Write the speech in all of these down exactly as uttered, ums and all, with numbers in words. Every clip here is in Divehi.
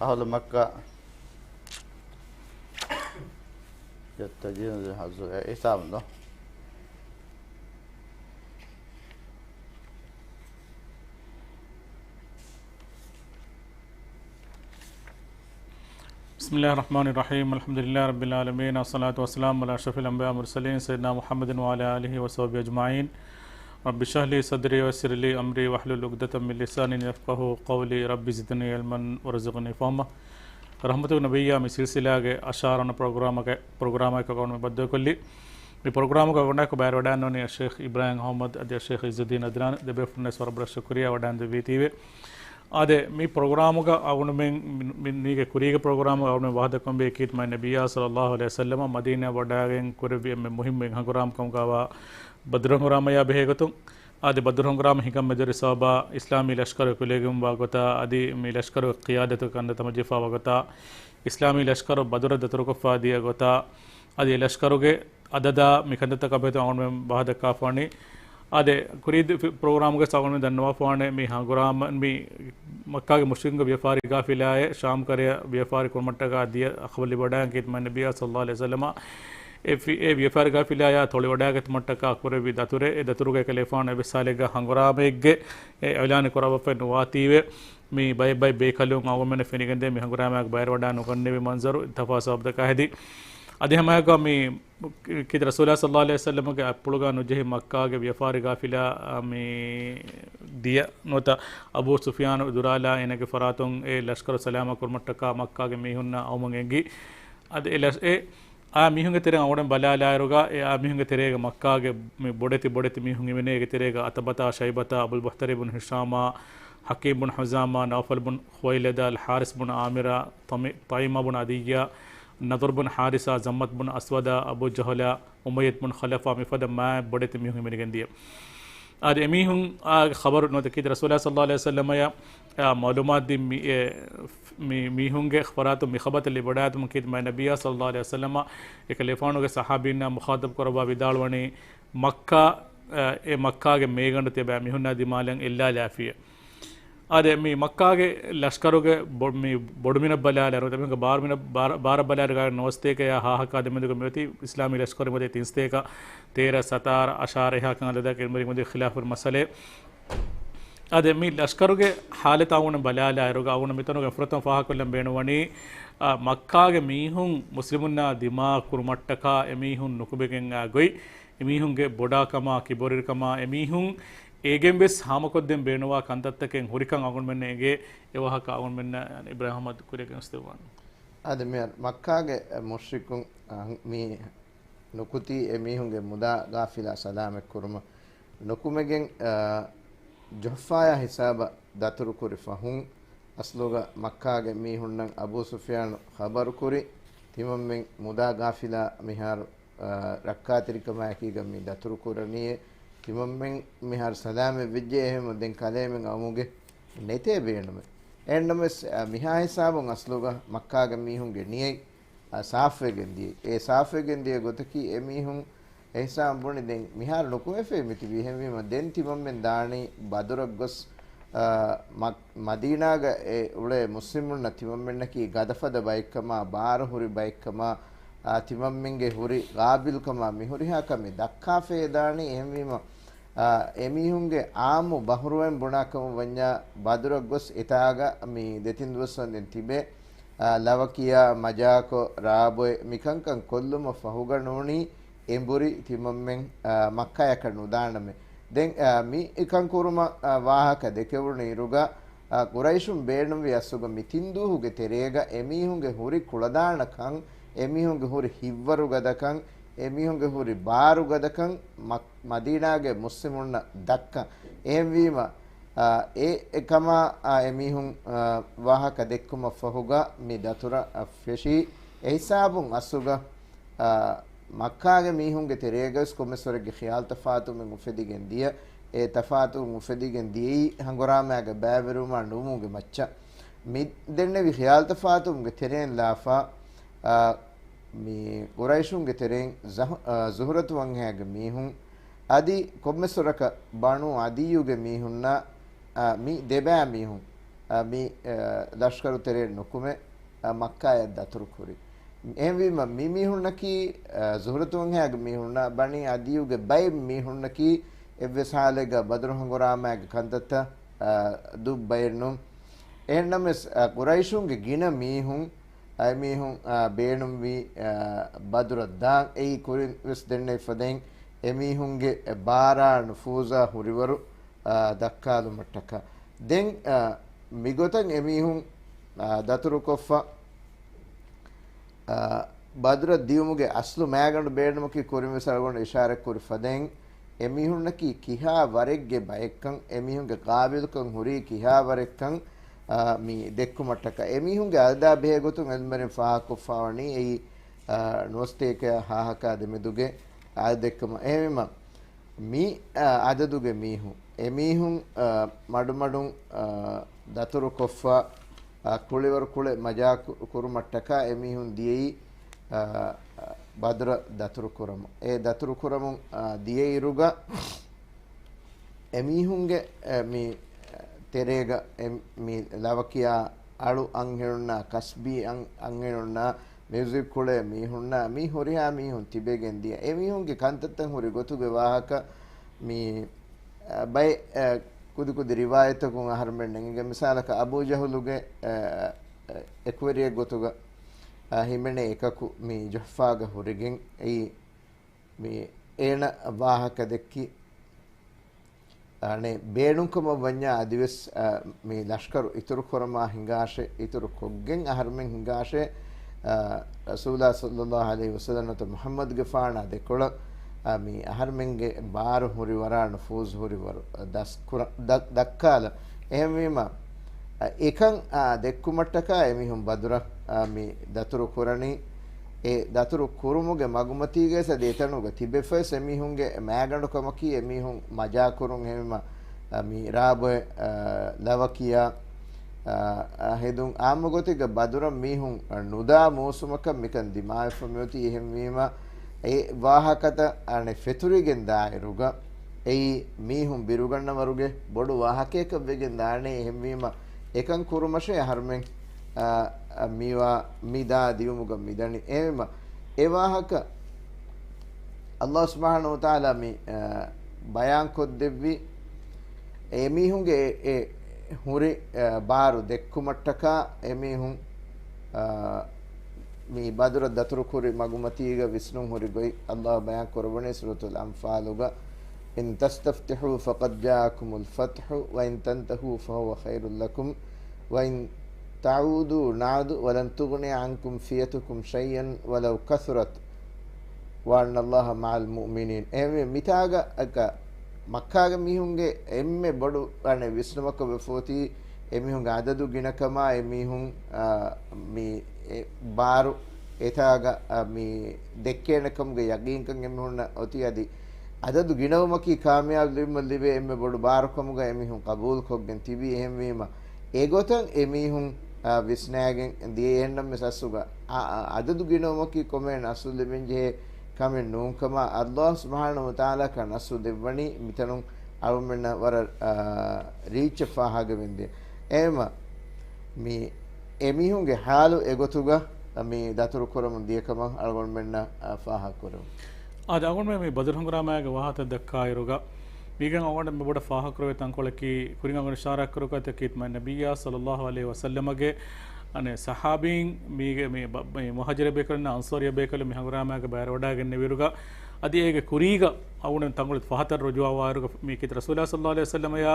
أهل مكة يتجهون للحج، އެ ހިސާބުން ދޯ؟ بسم الله الرحمن الرحيم. الحمد لله رب العالمين. والصلاة والسلام على أشرف الأنبياء والمرسلين سيدنا محمد وعلى آله وصحبه أجمعين. رب اشرح لي صدري ويسر لي أمري واحلل عقدة من لساني يفقهوا قولي. رب زدني علما وارزقني فهما. ރަޙްމަތު ނަބިއްޔާ މި ސިލްސިލާގެ އަށާރަ ވަނަ ޕްރޮގްރާމަކަށް، ޕްރޮގްރާމަކަށް އަޅުގަނޑު ބައްދަލުކޮށްލީ. މި ޕްރޮގްރާމުގަ ވަޑާކޮށް ބައިވެރިވަޑައިގަންނަވަނީ އައްޝޭޚް އިބްރާހިމް އަޙްމަދު އަދި އައްޝޭޚް އިއްޒުއްދީން އަދްނާން. ދެބޭފުޅުންނަށް ވަރަށް ބޮޑަށް ޝުކުރިއްޔާ ވަޑައިގެންދެވީތީވެ. އާދެ، މި ޕްރޮގްރާމުގަ އަޅުގަނޑުމެން މި، މި، މީގެ ކުރީގެ ޕްރޮގްރާމުގަ އަޅުގަނޑުމެން ވަޢުދަކުރަންވީ ކީރިތި މާތް ނަބިއްޔާ ޞައްލައްލާހު ޢަލައިހި ވަސައްލަމަ މަދީނާ ވަޑައިގެން ކުރެއްވި އެންމެ މުހިއްމު އެއް ހަނގުރާމަ ކަމުގަވާ ބަދުރު ހަނގުރާމަޔާ ބެހޭ ގޮތުން، އާދެ، ބަދުރު ހަނގުރާމަ ހިނގަން މެދުވެރި ސަބަބާ އިސްލާމީ ލަޝްކަރު އެކުލެވިގެންވާ ގޮތާ އަދި މި ލަޝްކަރުގެ ޤިޔާދަތުގެ ކަންތައް ތަމަޖެހިފާވާ ގޮތާ، އިސްލާމީ ލަޝްކަރު ބަދުރަށް ދަތުރުކޮށްފާ ދިޔަ ގޮތާ، އަދި އެ ލަޝްކަރުގެ އަދަދާ މި ކަންތައްތަކާ ބެހޭ އަޅުގަނޑުމެން ވާހަކަ ދައްކާފާނީ. އާދެ، ކުރީ ދު-، ފި-، ޕްރޮގްރާމުގަ އަޅުގަނޑުމެން ދަންނަވާފާނެ މި ހަނގުރާމަ، މި މައްކާގެ މުޝްރިކުންގެ ވިޔަފާރި ޤާފިލާއެއް ޝާމް ކަރަޔަށް ވިޔަފާރި ކުރުމަށްޓަކާ ދިޔަ ޚަބަރު ލިބިވަޑައިގެން ކީރިތި މާތް ނަބިއްޔާ ޞައްލައްލާހު ޢަލައިހި ވަސައްލަމަ އެ ފި-، އެ ވިޔަފާރި ޤާފިލާޔާ ތޮޅިވަޑައިގަތުމަށްޓަކާ ކުރެއްވި ދަތުރެއް، އެ ދަތުރުގައި ކަލޭފާނު އެއްވެސް ހާލެއްގަ ހަނގުރާމައެއްގެ އެ އިޢުލާނެއް ކުރައްވަފައެއް ނުވާތީވެ، މި ބައެއް ބައެއް ބޭކަލުން އަޅުގަނޑުމެންނަށް ފެނިގެންދޭ މި ހަނގުރާމައިގެ ބައިވެރިވަޑައި ނުގަންނެވި މަންޒަރު ތަފާތު ސަބަބުތަކާ ހެދި. އަދި ހަމައެއާއެކު މި ކީރިތި ރަސޫލާ ޞައްލައްލާހު ޢަލައިހި ވަސައްލަމަގެ އަތްޕުޅުގަ ނުޖެހި މައްކާގެ ވިޔަފާރި ޤާފިލާ، އާ، މި ދިޔަ ނުވަތަ އަބޫ ސުފްޔާނު ދުރާލާ އޭނަގެ ފަރާތުން އެ ލަޝްކަރު ސަލާމަތް ކުރުމަށްޓަކާ މައްކާގެ މީހުންނަށް އައުމުން އެނގި. އަދި އެ ލަޝް-، އެ އާ މީހުންގެ ތެރެއިން އަޅުގަނޑު ބަލާލާއިރުގަ، އެ އާ މީހުންގެ ތެރޭގަ މައްކާގެ މި ބޮޑެތި ބޮޑެތި މީހުން އިވެނޭ. އޭގެ ތެރޭގަ ޢުތުބަތާ، ޝައިބަތާ، އަބުލް ބަޚްތަރީ ބުން ހިޝާމާ، ޙަކީމް ބުން ޙުޒާމާ، ނައުފަލް ބުން ޚުވައިލިދާ، އަލް ޙާރިސް ބުން ޢާމިރާ، ތަމި-، ތައިމާ ބުން ޢަދިއްޔާ، ނަޟްރު ބުން ޙާރިސާ، ޒައްމަތް ބުން އަސްވަދާ، އަބޫ ޖަހުލާ، އުމައްޔަތް ބުން ޚަލަފާ، މިފަދަ މާތް ބޮޑެތި މީހުން އިވެނިގެން ދިޔަ. އަދި އެމީހުން އާ ޚަބަރު ނުވަތަ ކީރިތި ރަސޫލާ ޞައްލައްލާހު ޢަލައިހި ވަސައްލަމަޔަށް އާ މަޢުލޫމާތު ދިން މި، އެ، މި މީހުންގެ ފަރާތުން މި ޚަބަރުތައް ލިބިވަޑައިގަތުމުން ކީރިތި މާތް ނަބިއްޔާ ޞައްލައްލާހު ޢަލައިހި ވަސައްލަމަ އެކަލޭފާނުގެ ޞަޙާބީންނާ މުޚާޠަބު ކުރައްވާ ވިދާޅުވަނީ، މައްކާ، އަ، އެ މައްކާގެ މޭގަނޑު ތިޔަބައިމީހުންނާ ދިމާލަށް އެއްލާލާފިޔޭ. އާދެ، މި މައްކާގެ ލަޝްކަރުގެ ބޮ-، މި ބޮޑުމިނަށް ބަލާލާއިރު، ނުވަތަ މީހުންގެ ބާރުމިނަށް، ބާރަ-، ބާރަށް ބަލާލާއިރު ގާތް ނުވަސަތޭކަޔާ ހާހަކާ ދެމެދުގަ މިއޮތީ އިސްލާމީ ލަޝްކަރު މިއޮތީ ތިންސަތޭކަ ތޭރަ، ސަތާރަ، އަށާރަ އެހާ ކަން އަދަދާ ކެނޑިވަޑައިގެން މިއޮތީ ޚިލާފު މައްސަލައެއް. އާދެ، މި ލަޝްކަރުގެ ޙާލަތު އަޅުގަނޑު ބަލާލާއިރުގަ އަޅުގަނޑު މިތަނުގަ ފުރަތަމަ ފާހަގަކޮށްލަން ބޭނުންވަނީ، އާ، މައްކާގެ މީހުން މުސްލިމުންނާ ދިމާ ކުރުމަށްޓަކާ އެމީހުން ނުކުމެގެން އާ ގޮތް، އެމީހުންގެ ބޮޑާކަމާ، ކިބަރުވެރިކަމާ، އެމީހުން އޭގެން ވެސް ހާމަކޮށްދޭން ބޭނުންވާ ކަންތައްތަކެއް ހުރިކަން އަޅުގަނޑުމެންނަށް އެނގޭ. އެ ވާހަކަ އަޅުގަނޑުމެންނަށް އިބްރާހިމް އަޙްމަދު ކުރިޔަށް ގެނެސްދެއްވާނަން. އާދެ، މި މައްކާގެ މުޝްރިކުން، އަ، މި ނުކުތީ އެމީހުންގެ މުދާ ގާފިލާ ސަލާމަތްކުރުމަށް ނުކުމެގެން، އަ، ޖުޙްފާޔާ ހިސާބަށް ދަތުރުކުރި ފަހުން، އަސްލުގަ މައްކާގެ މީހުންނަށް އަބޫ ސުފްޔާނު ޚަބަރުކުރި، ތިމަންމެން މުދާ ގާފިލާ މިހާރު، އަ، ރައްކާތެރިކަމާއެކީގަ މި ދަތުރުކުރަނީއޭ، ތިމަންމެން މިހާރު ސަލާމަތްވެއްޖެ، އެހެންވީމަ ދެން ކަލޭމެން އައުމުގެ ނެތޭ ބޭނުމެއް. އެހެންނަމަވެސް، އަ، މިހާ ހިސާބުން އަސްލުގަ މައްކާގެ މީހުންގެ ނިޔަތް، އަ، ސާފުވެގެން ދިޔަ. އެ ސާފުވެގެން ދިޔަ ގޮތަކީ އެމީހުން އެހިސާބުން ބުނި ދެން މިހާރު ނުކުމެފައި މިތިބީ. އެހެންވީމަ ދެން ތިމަންމެން ދާނީ ބަދުރަށް ގޮސް، އަ، މަ-، މަދީނާގަ އެ އުޅޭ މުސްލިމުންނަށް ތިމަންމެންނަކީ ގަދަފަދަ ބައެއްކަމާ، ބާރު ހުރި ބައެއްކަމާ، އާ، ތިމަންމެންގެ ހުރި ގާބިލްކަމާ މި ހުރިހާ ކަމެއް ދައްކާފައި ދާނީ. އެހެންވީމަ، އާ، އެމީހުންގެ އާއްމު ބަހުރުވައިން ބުނާ ކަމަށް ވަންޏާ، ބަދުރަށް ގޮސް އެތާގަ މި ދެތިން ދުވަސް ވަންދެން ތިބެ، އާ، ލަވަކިޔާ، މަޖާކޮށް، ރާބޮއެ، މިކަންކަން ކޮށްލުމަށް ފަހުގަ ނޫނީ އެނބުރި ތިމަންމެން، އާ، މައްކާޔަކަށް ނުދާނަމޭ. ދެން، އާ، މި ކަން ކުރުމަށް، އާ، ވާހަކަ ދެކެވުނު އިރުގަ، އާ، ޤުރައިޝުން ބޭނުންވި އަސްލުގަ މި ތިން ދުވަހުގެ ތެރޭގަ އެމީހުންގެ ހުރި ކުޅަދާނަކަން، އެމީހުންގެ ހުރި ހިތްވަރުގަދަކަން، އެމީހުންގެ ހުރި ބާރުގަދަކަން މަ-، މަދީނާގެ މުސްލިމުންނަށް ދައްކަން. އެހެންވީމަ، އާ، އެ އެކަމާ، އާ، އެމީހުން، އާ، ވާހަކަ ދެއްކުމަށްފަހުގަ މި ދަތުރަށް ފެށީ. އެހިސާބުން އަސްލުގަ، އާ، މައްކާގެ މީހުންގެ ތެރޭގަވެސް ކޮންމެސްވަރެއްގެ ޚިޔާލުތަފާތުވުމެއް އުފެދިގެން ދިޔަ، އެ ތަފާތުވުން އުފެދިގެން ދިޔައީ ހަނގުރާމައިގަ ބައިވެރިވުމާ ނުވުމުގެ މައްޗަށް. މި ދެންނެވި ޚިޔާލުތަފާތުވުމުގެ ތެރެއިން ލާފާ، އާ، މި ޤުރައިޝުންގެ ތެރެއިން ޒަހު-، އާ، ޒުހުރަތު ވަންހައިގެ މީހުން އަދި ކޮންމެސްވަރަކަށް ބަނޫ އަދިއްޔުގެ މީހުންނާ، އާ، މި ދެބައި މީހުން، އަ، މި، އަ، ލަޝްކަރު ތެރެއިން ނުކުމެ، އަ، މައްކާޔަށް ދަތުރު ކުރި. އެހެންވީމަ، މި މީހުންނަކީ، އަ، ޒުހުރަތު ވަންހައިގެ މީހުންނާ، ބަނީ އަދީއުގެ ބައެއް މީހުންނަކީ، އެއްވެސް ހާލެއްގަ ބަދުރު ހަނގުރާމައިގެ ކަންތައްތައް، އަ، ދުށް ބައެއް ނޫން. އެހެންނަމަވެސް، އަ، ޤުރައިޝުންގެ ގިނަ މީހުން، އަ، އެމީހުން، އަ، ބޭނުންވީ، އަ، ބަދުރަށް ދާން. އެއީ ކުރިން ވެސް ދެންނެވިފަދައިން އެމީހުންގެ ބާރާ ނުފޫޒާ ހުރިވަރު، އާ، ދައްކާލުމަށްޓަކާ. ދެން، އާ، މިގޮތަށް އެމީހުން، އާ، ދަތުރުކޮށްފަ، އާ، ބަދުރަށް ދިޔުމުގެ އަސްލު މައިގަނޑު ބޭނުމަކީ ކުރިންވެސް އަޅުގަނޑު އިޝާރަތްކުރި ފަދައިން، އެމީހުންނަކީ ކިހާ ވަރެއްގެ ބައެއްކަން، އެމީހުންގެ ޤާބިލުކަން ހުރީ ކިހާ ވަރެއްކަން، އާ، މި ދެއްކުމަށްޓަކާ. އެމީހުންގެ އަދަދާ ބެހޭގޮތުން އިލްމުވެރިން ފާހަގަކޮށްފާވަނީ އެއީ، އާ، ނުވަސަތޭކަ ހާހަކާ ދެމެދުގެ އާދެއްކަމަށް. އެހެންވީމަ، މި، އާ، އަދަދުގެ މީހުން، އެމީހުން، އާ، މަޑުމަޑުން، އާ، ދަތުރުކޮށްފަ، އާ، ކުޅިވަރު ކުޅެ މަޖާ ކު-، ކުރުމަށްޓަކާ އެމީހުން ދިޔައީ، އާ، ބަދުރަށް ދަތުރު ކުރަމުން. އެ ދަތުރު ކުރަމުން، އާ، ދިޔައިރުގަ، އެމީހުންގެ، އެ، މި، ތެރޭގަ، އެ، މި ލަވަކިޔާ އަޅު އަންހެނުންނާ، ކަސްބީ އަން-، އަންހެނުންނާ، މިއުޒިކް ކުޅޭ މީހުންނާ، މި ހުރިހާ މީހުން ތިބެގެން ދިޔަ. އެމީހުންގެ ކަންތައްތައް ހުރި ގޮތުގެ ވާހަކަ މި، އަ، ބައެއް، އަ، ކުދިކުދި ރިވާޔަތްތަކުން އަހަރުމެން ނެގިގެން. މިސާލަކަށް އަބޫ ޖަހުލުގެ، އަ، އަ، އެކުވެރިއެއް ގޮތުގަ، އަ، ހިމެނޭ އެކަކު މި ޖުޙްފާގަ ހުރެގެން އެއީ މި އޭނަ ވާހަކަ ދެއްކި. އަނެއް ބޭނުންކަމަށް ވަންޏާ އަދިވެސް، އަ، މި ލަޝްކަރު އިތުރު ކުރަމާ ހިނގާށޭ، އިތުރު ކޮށްގެން އަހަރުމެން ހިނގާށޭ، އަ، ރަސޫލާ ޞައްލައްލާހު ޢަލައިހި ވަސައްލަމް ނުވަތަ މުޙައްމަދުގެފާނާ ދެކޮޅަށް، އަ، މި އަހަރުމެންގެ ބާރު ހުރި ވަރާ ނުފޫޒު ހުރި ވަރު، އަ، ދަސް ކުރަ-، ދަ-، ދައްކާލަ. އެހެންވީމަ، އެކަން، އާ، ދެއްކުމަށްޓަކާ އެމީހުން ބަދުރަށް، އާ، މި ދަތުރު ކުރަނީ. އެ ދަތުރު ކުރުމުގެ މަގުމަތީގައި ސަ ދޭތަނުގަ ތިބެފަވެސް އެމީހުންގެ މައިގަނޑުކަމަކީ އެމީހުން މަޖާކުރުން. އެހެންވީމަ، އާ، މި ރާބޮއެ، އާ، ލަވަކިޔާ، އާ، އާ، ހެދުން އާއްމުގޮތެއްގަ ބަދުރަށް މީހުން، އާ، ނުދާ މޫސުމަކަށް މިކަން ދިމާވެފަ މިއޮތީ. އެހެންވީމަ، އެ ވާހަކަތައް އަނެއް ފެތުރިގެން ދާއިރުގަ، އެއީ މީހުން ބިރުގަންނަވަރުގެ ބޮޑު ވާހަކައަކަށް ވެގެން ދާނެ. އެހެންވީމަ، އެކަން ކުރުމަށޭ އަހަރުމެން، އާ، މިވާ މިދާ ދިޔުމުގަ މިދަނީ. އެހެންވީމަ، އެ ވާހަކަ އައްލާހު ސުބްޙާނަހު ވަތަޢާލާ މި، އާ، ބަޔާންކޮށްދެއްވި އެމީހުންގެ އެ، އެ ހުރި، އާ، ބާރު ދެއްކުމަށްޓަކާ އެމީހުން، އާ، މި ބަދުރަށް ދަތުރުކުރި މަގުމަތީގަ ވިސްނުން ހުރި ގޮތް އައްލާހު ބަޔާން ކުރައްވަނީ ސޫރަތުލް އަންފާލުގަ، "إن تستفتحوا فقد جاءكم الفتح وإن تنتهوا فهو خير لكم وإن تعودوا نعد ولن تغني عنكم فئتكم شيئا ولو كثرت وأن الله مع المؤمنين." އެހެންވެ، މިތާގަ އަކަ މައްކާގެ މީހުންގެ އެންމެ ބޮޑު އަނެއް ވިސްނުމަކަށް ވެފޯތީ، އެމީހުންގެ އަދަދު ގިނަކަމާ، އެމީހުން، އާ، މި އެ ބާރު އެތާގަ، އާ، މި ދެއްކޭނެ ކަމުގެ ޔަގީންކަން އެމީހުންނަށް އޮތީ. އަދި އަދަދު ގިނަވުމަކީ ކާމިޔާބު ލިބުމަށް ލިބޭ އެންމެ ބޮޑު ބާރުކަމުގަ އެމީހުން ޤަބޫލުކޮށްގެން ތިބީ. އެހެންވީމަ، އެގޮތަށް އެމީހުން، އާ، ވިސްނާގެން ދިޔަ. އެހެންނަމަވެސް އަސްލުގަ، އާ، އާ، އަދަދު ގިނަވުމަކީ ކޮމެއް ނައްސު ލިބެންޖެހޭ ކަމެއް ނޫންކަމަށް އައްލާހު ސުބްޙާނަހު ވަތަޢާލާ ނައްސު ދެއްވަނީ މިތަނުން އަޅުމެންނަށް ވަރަށް، އާ، ރީއްޗަށް ފާހަގަވެންދޭ. އެހެންވީމަ، މި އެމީހުންގެ ޙާލު އެގޮތުގަ މި ދަތުރު ކުރަމުން ދިޔަ ކަމަށް އަޅުގަނޑުމެންނަށް، އާ، ފާހަގަކުރަމު. އާދެ، އަޅުގަނޑުމެން މި ބަދުރު ހަނގުރާމައިގެ ވާހަކަ ދައްކާއިރުގަ، މީގެން އަޅުގަނޑު މި ބޮޑަށް ފާހަގަކުރެވޭ ތަންކޮޅަކީ، ކުރިން އަޅުގަނޑު އިޝާރާތްކުރި ގޮތަކީ، ނަބިއްޔާ ޞައްލައްލާހު ޢަލައިހި ވަސައްލަމަގެ، އަނެއް، ޞަޙާބީން މީގެ މި ބަ-، މި މުހާޖިރު ބޭކަލުންނާ އަންޞާރީ ބޭކަލުން މި ހަނގުރާމައިގަ ބައިވެރިވަޑައިގެންނެވިއިރުގަ، އަދި އޭގެ ކުރީގަ އަޅުގަނޑު ތަންކޮޅެއް ފަހަތަށް ރުޖޫޢަވާއިރުގަ، މި ކީރިތި ރަސޫލާ ޞައްލައްލާހު ޢަލައިހި ވަސައްލަމަޔާ،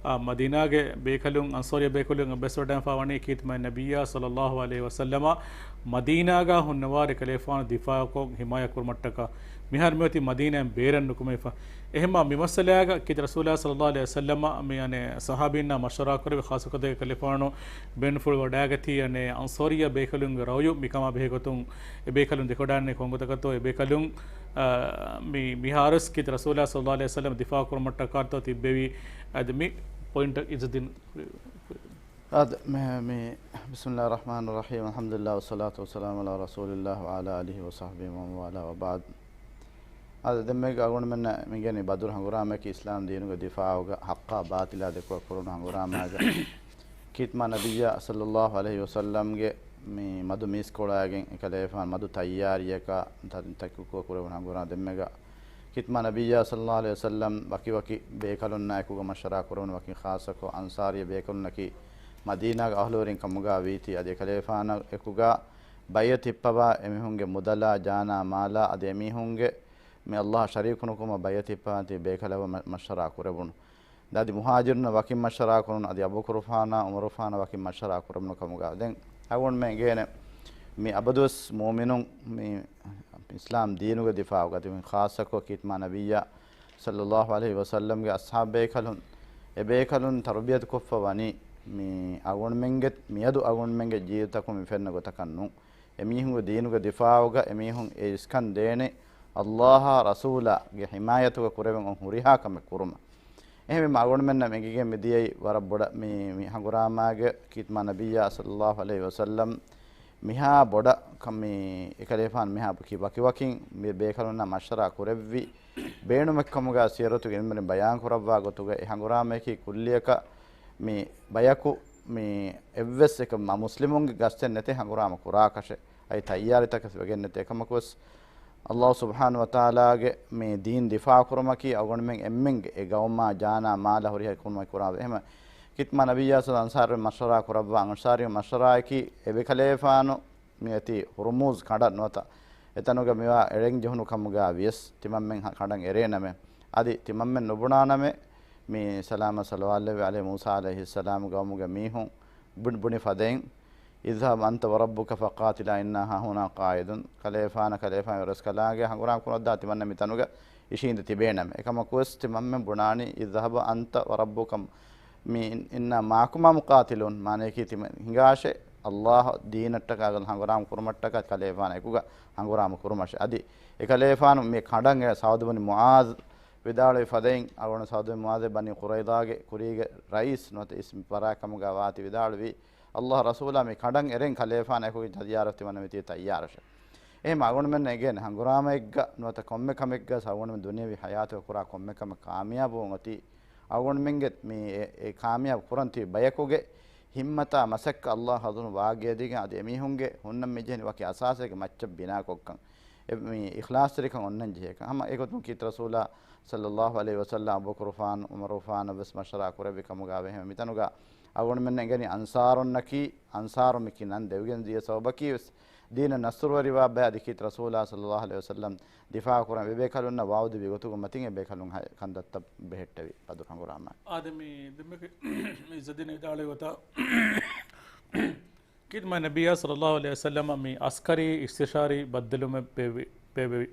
އާ، މަދީނާގެ ބޭކަލުން އަންޞާރީ ބޭކަލުން އެއްބަސްވެވަޑައިގެންފާވަނީ ކީރިތި މާތް ނަބިއްޔާ ޞައްލައްލާހު ޢަލައިހި ވަސައްލަމަ މަދީނާގަ ހުންނަވާ ރިކަލޭފާނު ދިފާޢުކޮށް ހިމާޔަތް ކުރުމަށްޓަކާ. މިހާރު މިއޮތީ މަދީނާއިން ބޭރަށް ނުކުމެފަ. އެހެންމާ މި މައްސަލާގަ ކީރިތި ރަސޫލާ ޞައްލައްލާހު ޢަލައިހި ވަސައްލަމަ މި އަނެއް ޞަޙާބީންނާ މަޝްވަރާ ކުރެވި، ޚާއްޞަ ގޮތެއް ކަލޭފާނު ބޭނުންފުޅު ވަޑައިގަތީ އަނެއް އަންޞާރިއްޔާ ބޭކަލުންގެ ރައުޔު މިކަމާ ބެހޭގޮތުން އެ ބޭކަލުން ދެކެވަޑައިގެންނެވި ކޮން ގޮތަކަށްތޯ އެ ބޭކަލުން، އާ، މި، މިހާރުވެސް ކީރިތި ރަސޫލާ ޞައްލައްލާހު ޢަލައިހި ވަސައްލަމަ ދިފާޢު ކުރުމަށްޓަކާތޯ ތިއްބެވީ. އަދި މި ޕޮއިންޓަށް އިޒަދިން. އާދެ، މި، މި، بسم الله الرحمن الرحيم، الحمد لله والصلاة والسلام على رسول الله وعلى آله وصحبه ومن والاه وبعد. އާދެ، ދެން މީގަ އަޅުގަނޑުމެންނަށް މިގެން ބަދުރު ހަނގުރާމައަކީ އިސްލާމް ދީނުގެ ދިފާޢުގަ ޙައްޤާ ބާޠިލާ ދެކޮޅަށް ކުރުނު ހަނގުރާމައިގަ ކީތްމާ ނަބިއްޔާ ޞައްލައްލާހު ޢަލައިހި ވަސައްލަމްގެ މި މަދު މީސްކޮޅާގެން އެކަލޭފާނު މަދު ތައްޔާރިއަކާ ތަ-، ތަކުކު ކުރެވުނު ހަނގުރާމަ ދެންމެގަ ކީތްމާ ނަބިއްޔާ ޞައްލައްލާހު ޢަލައިހި ވަސައްލަމް ވަކިވަކި ބޭކަލުންނާ އެކުގަ މަޝްވަރާ ކުރެވުނު ވަކިން ޚާއްޞަކޮށް އަންޞާރީ ބޭކަލުންނަކީ މަދީނާގެ އަހުލުވެރިން ކަމުގަ ވީތީ އަދި އެކަލޭފާނާ އެކުގަ ބައިޢަތު ހިއްޕަވާ އެމީހުންގެ މުދަލާ ޖާނާ މާލާ އަދި އެމީހުންގެ މި ﷲ އަށް ޝަރީކުނުކުމަށް ބައިޢަތު ހިއްޕަވާތީ ބޭކަލަށް މަ-، މަޝްވަރާ ކުރެވުނު. އަދި މުހާޖިރުންނަށް ވަކިން މަޝްވަރާ ކުރުނު، އަދި އަބޫބަކުރުފާނާ ޢުމަރުފާނާ ވަކިން މަޝްވަރާ ކުރެވުނު ކަމުގަ ދެން އަޅުގަނޑުމެން އެނގޭނެ މި އަބަދުވެސް މުއުމިނުން މި އިސްލާމް ދީނުގެ ދިފާޢުގަ އަދި ޚާއްޞަކޮށް ކީތްމާ ނަބިއްޔާ ޞައްލައްލާހު ޢަލައިހި ވަސައްލަމްގެ އަޞްޙާބު ބޭކަލުން އެ ބޭކަލުން ތަރުބިޔަތު ކޮށްފަ ވަނީ މި އަޅުގަނޑުމެންގެ މިއަދު އަޅުގަނޑުމެންގެ ޖީލުތަކުން މި ފެންނަ ގޮތަކަށް ނޫން. އެމީހުންގެ ދީނުގެ ދިފާޢުގަ އެމީހުން އެ އިސްކަން ދޭނެ ﷲ އާ ރަސޫލާގެ ޙިމާޔަތުގަ ކުރެވެން އޮން ހުރިހާ ކަމެއް ކުރުމަށް. އެހެންވީމަ އަޅުގަނޑުމެންނަށް އެނގިގެން މިދިޔައީ ވަރަށް ބޮޑަށް މި، މި ހަނގުރާމާގެ ކީތްމާ ނަބިއްޔާ ޞައްލައްލާހު ޢަލައިހި ވަސައްލަމް މިހާ ބޮޑަށް ކަ-، މި އެކަލޭފާނު މިހާ ކި-، ވަކިވަކިން މި ބޭކަލުންނާ މަޝްވަރާ ކުރެއްވި ބޭނުމެއްކަމުގަ ސިޔަރުތުގެ އިލްމުވެރިން ބަޔާން ކުރައްވާ ގޮތުގަ އެ ހަނގުރާމަޔަކީ ކުއްލިއަކަށް މި ބަޔަކު މި އެއްވެސް އެކަ މަ-، މުސްލިމުންގެ ގަސްތެއް ނެތެ ހަނގުރާމަ ކުރާކަށެއް އައި ތައްޔާރިތަކެސް ވެގެން ނެތެ. އެކަމަކުވެސް ﷲ ސުބްޙާނަހު ވަތަޢާލާގެ މި ދީން ދިފާޢު ކުރުމަކީ އަޅުގަނޑުމެން އެންމެންގެ އެ ގައުމާ ޖާނާ މާލަ ހުރިހާ ކުރުމަކީ ކުރާ އެހެމަ ކީތްމާ ނަބިއްޔާ ޞައްލައްލާހު ޢަލައިހި ވަސައްލަމަ މަޝްވަރާ ކުރައްވާ އަންޞާރީ މަޝްވަރާއަކީ އެބޭކަލޭފާނު މިއޮތީ ހުރުމޫޒް ކަނޑަށް ނުވަތަ އެތަނުގަ މިވާ އެޅެން ޖެހުނު ކަމުގަ ވިޔަސް ތިމަންމެން ހަ-، ކަނޑަށް އެރޭނަމޭ. އަދި ތިމަންމެން ނުބުނާނަމޭ މި ސަލާމަ ޞަލަވާތް ލެއްވި އަލީ މޫސާ ޢަލައިހިއްސަލާމް ގައުމުގެ މީހުން ބު-، ބުނި ފަދައިން، اذهب أنت وربك فقاتلا إنا هاهنا قاعدون. ކަލޭފާނަށް ކަލޭފާނު ރަސްކަލާނގެ ހަނގުރާމަ ކުރައްވާ ތިމަންނަ މިތަނުގަ އިށީނދެ ތިބޭނަމޭ. އެކަމަކުވެސް ތިމަންމެން ބުނާނީ، اذهب أنت وربك މި އިން-، إنا معكما مقاتلون. މާނަޔަކީ ތިމަ-، ހިނގާށޭ، ﷲ އާ ދީނަށްޓަކާ ހަނގުރާމަ ކުރުމަށްޓަކާ ކަލޭފާނަށް އެކުގަ ހަނގުރާމަ ކުރުމަށޭ. އަދި އެކަލޭފާނު މި ކަނޑަށް އެ ސަޢުދު ބުނި މުޢާޛް ވިދާޅުވި ފަދައިން، އަޅުގަނޑު ސަޢުދު ބުނި މުޢާޛެއް ބަނީ ޤުރައިޟާގެ ކުރީގެ ރައީސް ނުވަތަ އިސް ވަރާ ކަމުގަ ވާތީ ވިދާޅުވީ، ﷲ އާ ރަސޫލާ މި ކަނޑަށް އެރެން ކަލޭފާނަށް އެކުގެ ތައްޔާރަށް ތިމަންނަ މިތީ ތައްޔާރަށެ. އެހެން އަޅުގަނޑުމެން އެނގޭނެ ހަނގުރާމައެއްގަ ނުވަތަ ކޮންމެ ކަމެއްގަ އަޅުގަނޑުމެން ދުނިޔަވީ ހަޔާތުގަ ކުރާ ކޮންމެ ކަމެއް ކާމިޔާބުވުން އޮތީ އަޅުގަނޑުމެންގެ މި އެ، އެ ކާމިޔާބު ކުރަން ތިބި ބަޔަކުގެ ހިއްމަތާ މަސައްކަތް ﷲ އާ ރަސޫލު ވާގިޔަދީގެން އަދި އެމީހުންގެ ހުންނަން މިޖެހެނީ ވަކި އަސާސެއްގެ މައްޗަށް ބިނާކޮށްކަން. އެ މި އިޚްލާޞްތެރިކަން އޮންނަން ޖެހޭކަން. ހަމަ އެގޮތުން ކީރިތި ރަސޫލާ ޞައްލައްލާހު ޢަލައިހި ވަސައްލަމް އަބޫބަކުރުފާނު ޢުމަރުފާނަށް ވެސް މަޝްވަރާ ކުރެއްވި ކަމުގަ ވެހެމެ މިތަނުގަ އަޅުގަނޑުމެންނަށް އެނގެނީ އަންޞާރުންނަކީ، އަންޞާރު މި ކި ނަން ދެވިގެން ދިޔަ ސަބަބަކީ ވެސް ދީނަށް ނަޞްރުވެރިވާ ބަޔާ އަދި ކީރިތި ރަސޫލާ ޞައްލައްލާހު ޢަލައިހި ވަސައްލަމް ދިފާޢު ކުރަން އެބޭކަލުންނަށް ވަޢުދުވި ގޮތުގަ މަތިން އެބޭކަލުން ހަ-، ކަންތައްތައް ބެހެއްޓެވި ބަދުރު ހަނގުރާމަ. އާދެ މި ދެންމެ އިއްޒަތްދީން ވިދާޅުވި ގޮތަށް ކީރިތި މާތް ނަބިއްޔާ ޞައްލައްލާހު ޢަލައިހި ވަސައްލަމަ މި އަސްކަރީ އިސްތިޝާރީ ބައްދަލުމެއް ބޭއްވި، ބޭއްވެވި.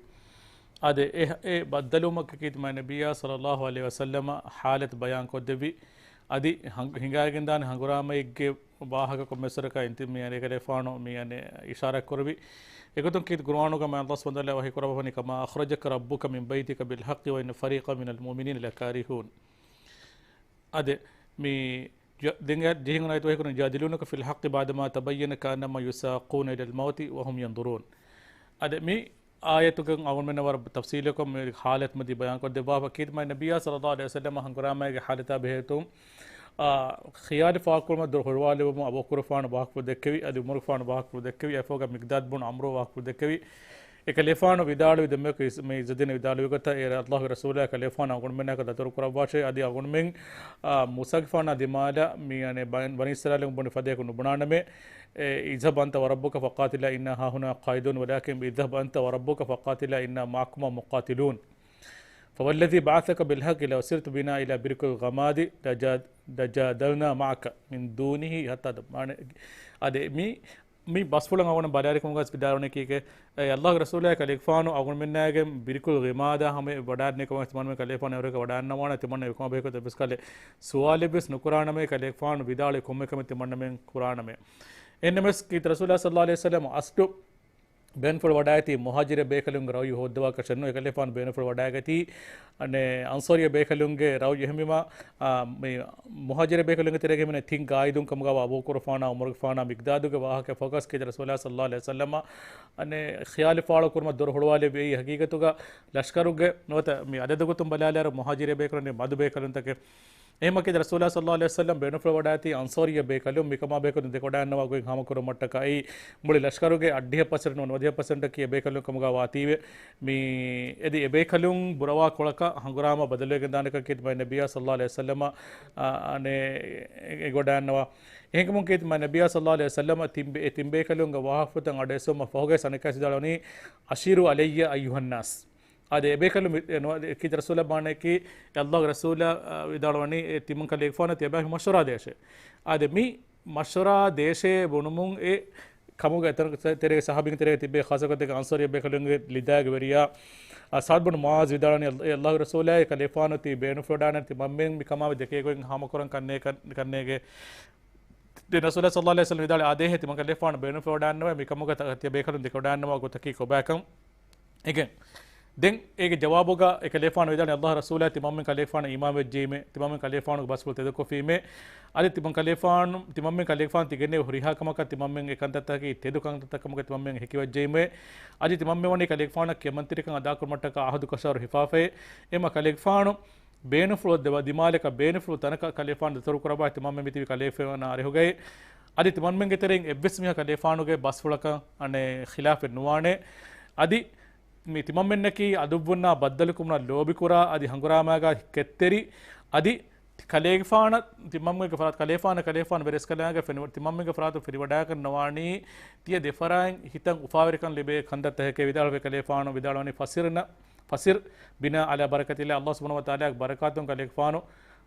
އާދެ އެ، އެ ބައްދަލުވުމަކީ ކީރިތި މާތް ނަބިއްޔާ ޞައްލައްލާހު ޢަލައިހި ވަސައްލަމަ ޙާލަތު ބަޔާން ކޮށްދެއްވި. އަދި ހަން-، ހިނގާގެންދާނެ ހަނގުރާމައެއްގެ ވާހަކަ ކޮންމެސްވަރަކަށް އިންތި މި އަނެ ކަލޭފާނު މި އަނެ އިޝާރާތް ކުރެއްވި. އެގޮތުން ކީރިތި ޤުރުއާނުގަ މާތް ﷲ ސުބްޙާނަހު ވަތަޢާލާ ވަޙީ ކުރައްވަނީ كما أخرجك ربك من بيتك بالحق وإن فريقا من المؤمنين لكارهون. އާދެ މި ޖަ-، ދެން އެ ޖެހިގެން އައި ދުވަހެއް ކުރިން يجادلونك في الحق بعدما تبين كأنما يساقون إلى الموت وهم ينظرون. އާދެ މި އާޔަތުގަ އަޅުގަނޑުމެންނަށް ވަރަށް ތަފްޞީލުކޮށް މި ޙާލަތު މަތި ބަޔާން ކޮށްދެއްވާފަ. ކީރިތި މާތް ނަބިއްޔާ ޞައްލައްލާހު ޢަލައިހި ވަސައްލަމަ ހަނގުރާމައިގެ ޙާލަތާ ބެހޭތު، އާ، ޚިޔާލު ފާޅުކުރުމަށް ދޮރު ހުޅުވާލެއްވުމަށް އަބޫބަކުރުފާނު ވާހަކަފުޅު ދެއްކެވި، އަދި ޢުމަރުފާނު ވާހަކަފުޅު ދެއްކެވި، އެފަހުގަ މިޤްދާދު ބުނު ޢަމްރު ވާހަކަފުޅު ދެއްކެވި. އެކަލޭފާނު ވިދާޅުވި ދެންމެ މި އިއްޒަތްދީން ވިދާޅުވި ގޮތަށް، އޭރަށް ﷲގެ ރަސޫލާ ކަލޭފާނު އަޅުގަނޑުމެންނާއެކު ދަތުރު ކުރައްވާށޭ، އަދި އަޅުގަނޑުމެން، އާ، މޫސާގެފާނާ ދިމާލަށް މި އަނެ ބަން-، ބަނީ އިސްރާއީލުން ބުނި ފަދައިން ނުބުނާނަމޭ، އެ، اذهب أنت وربك فقاتلا إنا هاهنا قاعدون ولكن اذهب أنت وربك فقاتلا إنا معكما مقاتلون. فوالذي بعثك بالحق لو سرت بنا إلى برك الغماد لجا-، لجادلنا معك من دونه حتى ت-، މާނަ-، އާދެ މި މި ބަސްފުޅަށް އަޅުގަނޑު ބަލާލިކަމުގަ ވިދާޅުވަނީ ކީކޭ؟ އެ، ﷲގެ ރަސޫލާ ކަލޭގެފާނު އަޅުގަނޑުމެންނާއެކު ބިރުކުލް ޣަމާދަށް ހަމަ ވަޑާންނެ ކަމަށް ތިމަންމެން ކަލޭގެފާނު އެވަރުގެ ވަޑާންނަވާނެ ތިމަންނަ އެކަމަށް ބެހޭ ގޮތަށް ވެސް ކަލޭ ސުވާލެއް ވެސް ނުކުރާނަމޭ ކަލޭގެފާނު ވިދާޅުވި ކޮންމެ ކަމެއް ތިމަންނަމެން ކުރާނަމޭ. އެހެންނަމަވެސް ކީރިތި ރަސޫލާ ޞައްލައްލާހު ޢަލައިހި ވަސައްލަމަ އަސްލު ބޭނުންފުޅު ވަޑާއެތީ މުހާޖިރެއް ބޭކަލުންގެ ރައުޔު ހޯއްދަވާކަށެއް ނޫން. އެކަލޭފާނު ބޭނުންފުޅު ވަޑާގަތީ، އަނެ، އަންޞާރީ ބޭކަލުންގެ ރައުޔު. އެހެންވީމަ، އާ، މި މުހާޖިރެއް ބޭކަލުންގެ ތެރޭގަ ހިމެނޭ ތިން ގާއިދުން ކަމުގަވާ އަބޫބަކުރުފާނާ ޢުމަރުގެފާނާ މިޤްދާދުގެ ވާހަކަ ފޮކަސް ކީރިތި ރަސޫލާ ޞައްލައްލާހު ޢަލައިހި ވަސައްލަމަ، އަނެ، ޚިޔާލު ފާޅު ކުރުމަށް ދޮރު ހުޅުވާލެއްވި. އެއީ ހަގީގަތުގަ ލަޝްކަރުގެ ނުވަތަ މި އަދަދު ގޮތުން ބަލާލާއިރު މުހާޖިރެއް ބޭކަލުން މަދު ބޭކަލުންތަކެއް. އެހެމަކީ ރަސޫލާ ޞައްލައްލާހު ޢަލައިހި ވަސައްލަމް ބޭނުންފުޅަވަޑާތީ އަންޞާރިއްޔަ ބޭކަލުން މިކަމާ ބޭކަލުން ދެކެވަޑައިގަންނަވާ ގޮތް ހާމަކުރުމަށްޓަކައި މުޅި ލަޝްކަރުގެ އަށްޑިހަ ޕަސެންޓް ނުވަދިހަ ޕަސެންޓަކީ އެބޭކަލުން ކަމުގަ ވާތީވެ. މި އެދި އެބޭކަލުން ބުރަވާ ކޮޅަކަށް ހަނގުރާމަ ބަދަލުވެގެން ދާނެކަން ކީރިތި މާތް ނަބިއްޔާ ޞައްލައްލާހު ޢަލައިހި ވަސައްލަމަ، އާ، އަނެއް އެ-، އެގޮޑައިގަންނަވާ. އެހެންކަމުން ކީރިތި މާތް ނަބިއްޔާ ޞައްލައްލާހު ޢަލައިހި ވަސައްލަމަ ތިން ބޭ-، އެ ތިން ބޭކަލުންގެ ވާހަކަފުޅުތައް އަޑުއެއްސުމަށް ފަހުގައި އަނެއްކާވެސް ވިދާޅުވަނީ، "أشيروا علي أيها الناس." އާދެ، އެބޭކަލުން ވި-، އެ ނުވަ-، އެ ކީރިތި ރަސޫލާ ބާނެކީ، އެ ﷲގެ ރަސޫލާ، އާ، ވިދާޅުވަނީ، އެ ތިމަން ކަލޭގެފާނު ތިޔަބައި މަޝްވަރާ ދޭށޭ. އާދެ، މި މަޝްވަރާ ދޭށޭ ބުނުމުން އެ ކަމުގެ އެތަން ތެރޭގެ ޞަޙާބީންގެ ތެރޭގަ ތިބޭ، ޚާއްޞަކޮށް އަންޞާރިއްޔަ ބޭކަލުންގެ ލިދާގެ ވެރިޔާ، އާ، ސަޢްދު ބުނު މުޢާޛް ވިދާޅުވަނީ، އެ ﷲގެ ރަސޫލާ، އެ ކަލޭގެފާނު ތި ބޭނުންފުޅުވަޑާނެ ތިމަންމެން މި ކަމާ ދެކޭ ގޮތް ހާމަކުރަން ކަންނޭ-، ކަން-، ކަންނޭގެ. ދެން ރަސޫލާ ޞައްލައްލާހު ޢަލައިހި ވަސައްލަމަ ވިދާޅުވި، އާދޭހޭ ތިމަން ކަލޭގެފާނު ބޭނުންފުޅުވަޑާންނަވާ މި ކަމުގަ ތަ-، ތިޔަ ބޭކަލުން ދެކެވަޑާންނަވާ ގޮތަކީ ކޮބާކަން. އެގެން ދެން އޭގެ ޖަވާބުގަ އެ ކަލޭގެފާނު ވިދާޅުވި، ﷲ ރަސޫލާ ތިމަންމެން ކަލޭގެފާނަށް އީމާން ވެއްޖެއީމޭ، ތިމަންމެން ކަލޭގެފާނުގެ ބަސްފުޅު ތެދުކޮށްފީމޭ. އަދި ތިމަން ކަލޭގެފާނު، ތިމަންމެން ކަލޭގެފާނު ތި ގެންނެވި ހުރިހާ ކަމަކަށް ތިމަންމެން އެ ކަންތައްތަކަކީ ތެދު ކަންތައްތައް ކަމުގަ ތިމަންމެން ހެކިވެއްޖެއީމޭ. އަދި ތިމަންމެން ވަނީ ކަލޭގެފާނަށް ކެމަންތެރިކަން އަދާކުރުމަށްޓަކާ އަހުދު ކަށަވަރު ހިފާފައި. އެމަ ކަލޭގެފާނު ބޭނުންފުޅު ދެ-، ދިމާލަކަށް ބޭނުންފުޅު ތަނަކަށް ކަލޭގެފާނު ދަތުރު ކުރައްވާ ތިމަންމެން މިތިބި ކަލޭގެފާނާ އަރިހުގައި. އަދި ތިމަންމެންގެ ތެރެއިން އެއްވެސް މީހާ ކަލޭގެފާނުގެ ބަސްފުޅަކަށް އަނެއް ޚިލާފެއް ނުވާނެ. އަދި މި ތިމަންމެންނަކީ އަދުއްވުންނާ ބައްދަލުކުރުމަށް ލޯބިކުރާ، އަދި ހަނގުރާމައިގަ ކެތްތެރި، އަދި ކަލޭގެފާނަށް ތިމަންމެންގެ ފަރާތު، ކަލޭގެފާނަށް ކަލޭގެފާނު ވެރިސްކަލާނގެ ފެނި-، ތިމަންމެންގެ ފަރާތުން ފެނިވަޑައިގަންނަވާނީ ތިޔަ ދެފަރާތް ހިތަށް އުފާވެރިކަން ލިބޭ ކަންތައްތަކެކޭ ވިދާޅުވެ ކަލޭގެފާނު ވިދާޅުވަނީ ފަސިރު ބިނާ ޢަލާ ބަރަކަތިﷲ، ﷲ ސުބްޙާނަހޫ ވަތަޢާލާގެ ބަރަކާތުން ކަލޭގެފާނު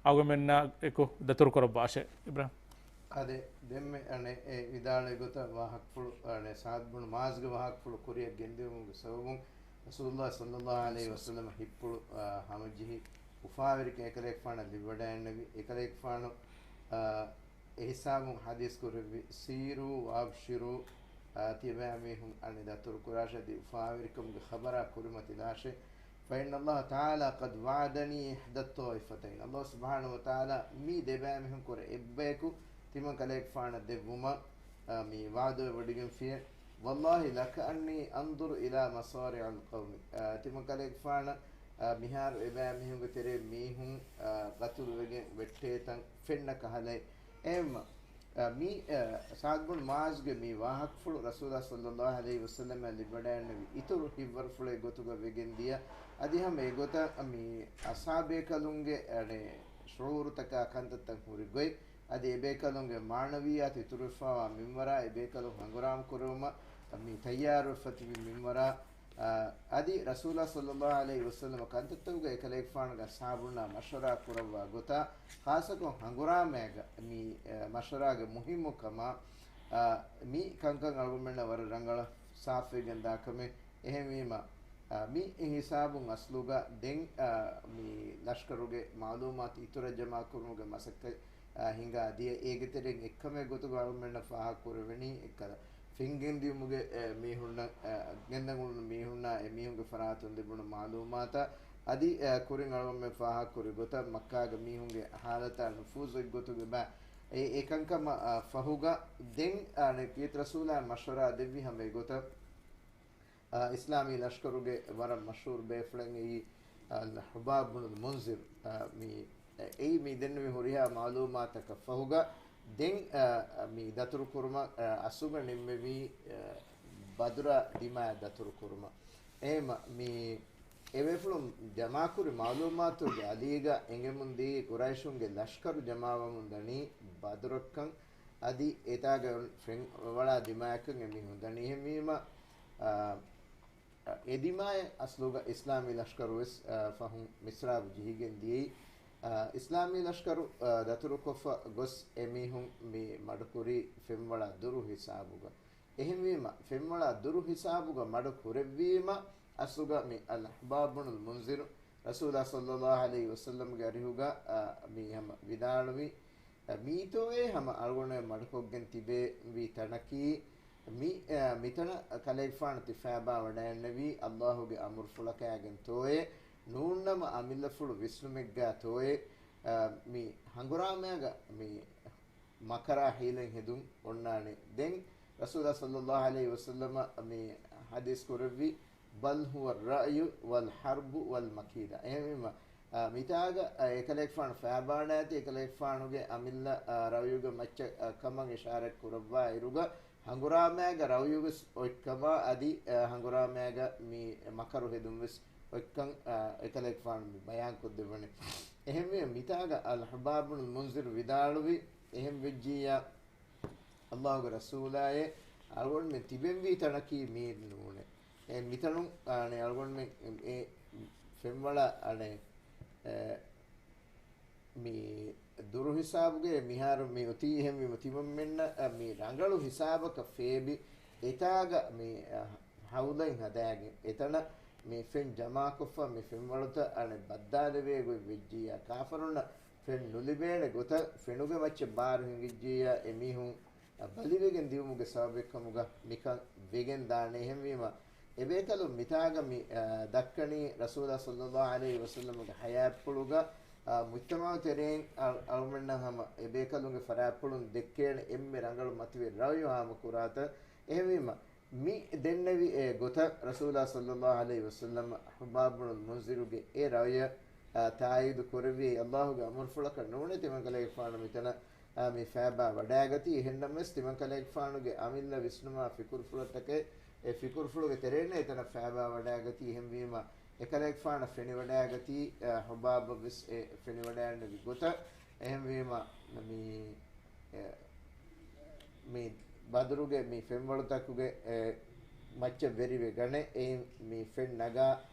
އަޅުގަނޑުމެންނާ އެކު ދަތުރު ކުރައްވާށޭ. އިބްރާހިމް. އާދެ، ދެންމެ އަނެއް އެ ވިދާޅުވި ގޮތަށް ވާހަކަފުޅު، އަނެއް ސަޢްދު ބުނު މުޢާޛުގެ ވާހަކަފުޅު ކުރިއަށް ގެންދިއުމުގެ ސަބަބުން ރަސޫލުﷲ ޞައްލައްލާހު ޢަލައިހި ވަސައްލަމަ ހިތްޕުޅު، އާ، ހަމަޖެހި އުފާވެރިކަން އެކަލޭގެފާނަށް ލިބިވަޑައިގެންނެވި. އެކަލޭގެފާނު، އާ، އެހިސާބުން ޙަދީޘް ކުރެއްވި، "سيروا وأبشروا"، އާ، ތިޔަބައިމީހުން އަނެއް ދަތުރު ކުރާށޭ، އަދި އުފާވެރިކަމުގެ ޚަބަރާ ކުރިމަތިލާށޭ. "فإن الله تعالى قد وعدني إحدى الطائفتين." ﷲ ސުބްޙާނަހޫ ވަތަޢާލާ މި ދެބައިމީހުން ކުރެ އެއްބަޔަކު ތިމަން ކަލޭގެފާނަށް ދެއްވުމަށް، އާ، މި ވަޢުދުވެވޮޑިގެންފިއޭ. "والله لكأني أنظر إلى مصارع القوم." އާ، ތިމަން ކަލޭގެފާނަށް، އާ، މިހާރު އެބައިމީހުންގެ ތެރޭ މީހުން، އާ، ގަތުލުވެގެން ވެއްޓޭތަން ފެންނަ ކަހަލައި. އެހެންމަ، އަ، މި، އަ، ސަޢްދު ބުނު މުޢާޛުގެ މި ވާހަކަފުޅު ރަސޫލާ ޞައްލައްލާހު ޢަލައިހި ވަސައްލަމައަށް ލިބިވަޑައިގެންނެވި އިތުރު ހިތްވަރުފުޅެއް ގޮތުގަ ވެގެން ދިޔަ. އަދި ހަމަ އެގޮތަށް މި އަޞްޙާބޭކަލުންގެ، އަނެއް، ޝުޢޫރުތަކާ ކަންތައްތައް ހުރި ގޮތް، އަދި އެބޭކަލުންގެ މާނަވިއްޔާތު އިތުރުވެފަވާ މިންވަރާ، އެބޭކަލުން ހަނގުރާމަ ކުރެވުމަށް މި ތައްޔާރުވެފަ ތިބި މިންވަރާ، އަ، އަދި ރަސޫލާ ޞައްލައްލާހު ޢަލައިހި ވަސައްލަމަ ކަންތައްތަކުގައި އެކަލޭގެފާނުގެ އަޞްޙާބުންނާ މަޝްވަރާ ކުރައްވާ ގޮތާ، ޚާއްޞަކޮށް ހަނގުރާމައިގަ މި، އަ، މަޝްވަރާގެ މުހިއްމުކަމާ، އަ، މި ކަންކަން އަޅުގަނޑުމެންނަށް ވަރަށް ރަނގަޅަށް ސާފުވެގެން ދާ ކަމެއް. އެހެންވީމަ، އަ، މި ހިސާބުން އަސްލުގަ ދެން، އަ، މި ލަޝްކަރުގެ މަޢުލޫމާތު އިތުރަށް ޖަމާކުރުމުގެ މަސައްކަތް އާ، ހިނގާ ދިޔަ. އޭގެ ތެރެއިން އެއްކަމެއް ގޮތުގަ އަޅުގަނޑުމެންނަށް ފާހަގަ ކުރެވެނީ އެއްކަލަ ފެންގެންދިޔުމުގެ، އެ، މީހުންނަށް، އެ، ގެންދަނގުޅުނު މީހުންނާ އެ މީހުންގެ ފަރާތުން ލިބުނު މަޢުލޫމާތަށް އަދި، އެ، ކުރިން އަޅުގަނޑުމެން ފާހަގަ ކުރި ގޮތަށް މައްކާގެ މީހުންގެ ޙާލަތާ ނުފޫޒު އެއްގޮތުގެ ބައި އެ، އެކަންކަމަށް، އާ، ފަހުގަ ދެން، އާ، ކީރިތި ރަސޫލާ މަޝްވަރާ ދެއްވި ހަމަ އެގޮތަށް އާ، އިސްލާމީ ލަޝްކަރުގެ ވަރަށް މަޝްހޫރު ބޭފުޅެއް އެއީ، އަލް ޙުބާބް ބުނުލް މުންޒިރު. އާ، މި، އެއީ މި ދެންނެވި ހުރިހާ މަޢުލޫމާތަކަށް ފަހުގަ ދެން، އާ، މި ދަތުރުކުރުމަށް، އާ، އަސްލުގަ ނިންމެވީ، އާ، ބަދުރާ ދިމާޔަށް ދަތުރުކުރުމަށް. އެހެމަ މި އެބޭފުޅުން ޖަމާކުރި މަޢުލޫމާތުގެ އަލީގަ އެނގެމުންދީ ޤުރައިޝުންގެ ލަޝްކަރު ޖަމާވަމުން ދަނީ ބަދުރަށްކަން. އަދި އެތާގަ ފެން ވަޅާ ދިމާޔަކަށް އެމީހުން ދަނީ. އެހެންވީމަ، އާ، އެ ދިމާޔަށް އަސްލުގަ އިސްލާމީ ލަޝްކަރު ވެސް، އާ، ފަހުން މިސްރާބު ޖެހިގެން ދިޔައީ. އާ، އިސްލާމީ ލަޝްކަރު، އާ، ދަތުރުކޮށްފަ ގޮސް އެމީހުން މި މަޑުކުރީ ފެންވަޅާ ދުރު ހިސާބުގަ. އެހެންވީމަ، ފެންވަޅާ ދުރު ހިސާބުގަ މަޑު ކުރެއްވީމަ، އަސްލުގަ މި އަލް ޙުބާބް ބުނުލް މުންޒިރު ރަސޫލާ ޞައްލައްލާހު ޢަލައިހި ވަސައްލަމްގެ އަރިހުގަ، އާ، މި ހަމަ ވިދާޅުވި، އަ، މީތޯއޭ ހަމަ އަޅުގަނޑުމެން މަޑުކޮށްގެން ތިބޭ ވީ ތަނަކީ، މި، އަ، މިތަނަށް ކަލޭގެފާނު ތި ފައިބާ ވަޑައިގެންނެވީ އަލްލާހުގެ އަމުރުފުޅަކާގެންތޯއޭ، ނޫންނަމަ އަމިއްލަފުޅު ވިސްނުމެއްގާތޯއޭ، އަ، މި ހަނގުރާމައިގަ މި މަކަރާ ހީލަތް ހެދުން އޮންނާނެ. ދެން ރަސޫލާ ޞައްލައްލާހު ޢަލައިހި ވަސައްލަމަ މި ޙަދީޘް ކުރެއްވި، "بل هو الرأي والحرب والمكيدة." އެހެންވީމަ، އާ، މިތާގަ، އާ، އެކަލޭގެފާނު ފައިބާނާތީ އެކަލޭގެފާނުގެ އަމިއްލަ، އާ، ރައުޔުގެ މައްޗަށް، އާ، ކަމަށް އިޝާރަތް ކުރައްވާ އިރުގަ، ހަނގުރާމައިގަ ރައުޔުވެސް އޮތްކަމާ އަދި، އާ، ހަނގުރާމައިގަ މި މަކަރު ހެދުންވެސް އޮތްކަން، އާ، އެކަލޭގެފާނު މި ބަޔާންކޮށްދެއްވަނީ. އެހެންވެ، މިތާގަ އަލް ހުބާބުނުލް މުންޒިރު ވިދާޅުވި، އެހެން ވެއްޖިއްޔާ، އައްލާހުގެ ރަސޫލާއޭ، އަޅުގަނޑުމެން ތިބެންވީ ތަނަކީ މީ ނޫނޭ. އެ މިތަނުން، އާނެ، އަޅުގަނޑުމެން އެ ފެންވަޅަށް، އާނެ، އެ، މި ދުރު ހިސާބުގެ މިހާރު މި އޮތީ އެހެންވީމަ ތިމަންމެންނަށް، އަ، މި ރަނގަޅު ހިސާބަކަށް ފޭބި އެތާގަ މި، އަ، ހައުލަތް ހަދާގެން އެތަނަށް މި ފެން ޖަމާކޮށްފަ މި ފެންވަޅުތައް އަނެއް ބައްދާލެވޭ ގޮތް ވެއްޖިއްޔާ، ކާފަރުންނަށް ފެން ނުލިބޭނެ ގޮތަށް ފެނުގެ މައްޗަށް ބާރު ހިނގިއްޖިއްޔާ، އެމީހުން އަ، ބަލިވެގެން ދިއުމުގެ ސަބަބެއްކަމުގަ މިކަން ވެގެން ދާނެ. އެހެންވީމަ، އެބޭކަލުން މިތާގަ މި، އަ، ދައްކަނީ ރަސޫލާ ޞައްލައްލާހު ޢަލައިހި ވަސައްލަމުގެ ޙަޔާތްޕުޅުގަ، އަ، މުޖްތަމަޢު ތެރެއިން އަ، އަޅުމެންނަށް ހަމަ އެބޭކަލުންގެ ފަރާތްޕުޅުން ދެއްކޭނެ އެންމެ ރަނގަޅު މަތިވެރި ރައުޔު ހާމަކުރާތަން. އެހެންވީމަ، މި ދެންނެވި އެ ގޮތަށް ރަސޫލާ ޞައްލައްލާހު ޢަލައިހި ވަސައްލަމަ ޙުބާބު ބުނުލް މުންޒިރުގެ އެ ރައުޔަށް، އަ، ތާއީދު ކުރެއްވި އައްލާހުގެ އަމުރުފުޅަކަށް ނޫނޭ ތިމަންކަލޭގެފާނު މިތަނަށް، އަ، މި ފައިބާ ވަޑައިގަތީ. އެހެންނަމަވެސް ތިމަންކަލޭގެފާނުގެ އަމިއްލަ ވިސްނުމާ ފިކުރުފުޅަށްޓަކައި އެ ފިކުރުފުޅުގެ ތެރެއިންނޭ އެތަނަށް ފައިބާ ވަޑައިގަތީ. އެހެންވީމަ، އެކަލޭގެފާނަށް ފެނިވަޑައިގަތީ، އަ، ޙުބާބަށްވެސް އެ ފެނިވަޑައިގަންނެވި ގޮތަށް. އެހެންވީމަ، މި، އެ، މި ބަދުރުގެ މި ފެންވަޅުތަކުގެ، އެ، މައްޗަށް ވެރިވެ ގަނެ. އެއިން މި ފެން ނަގާ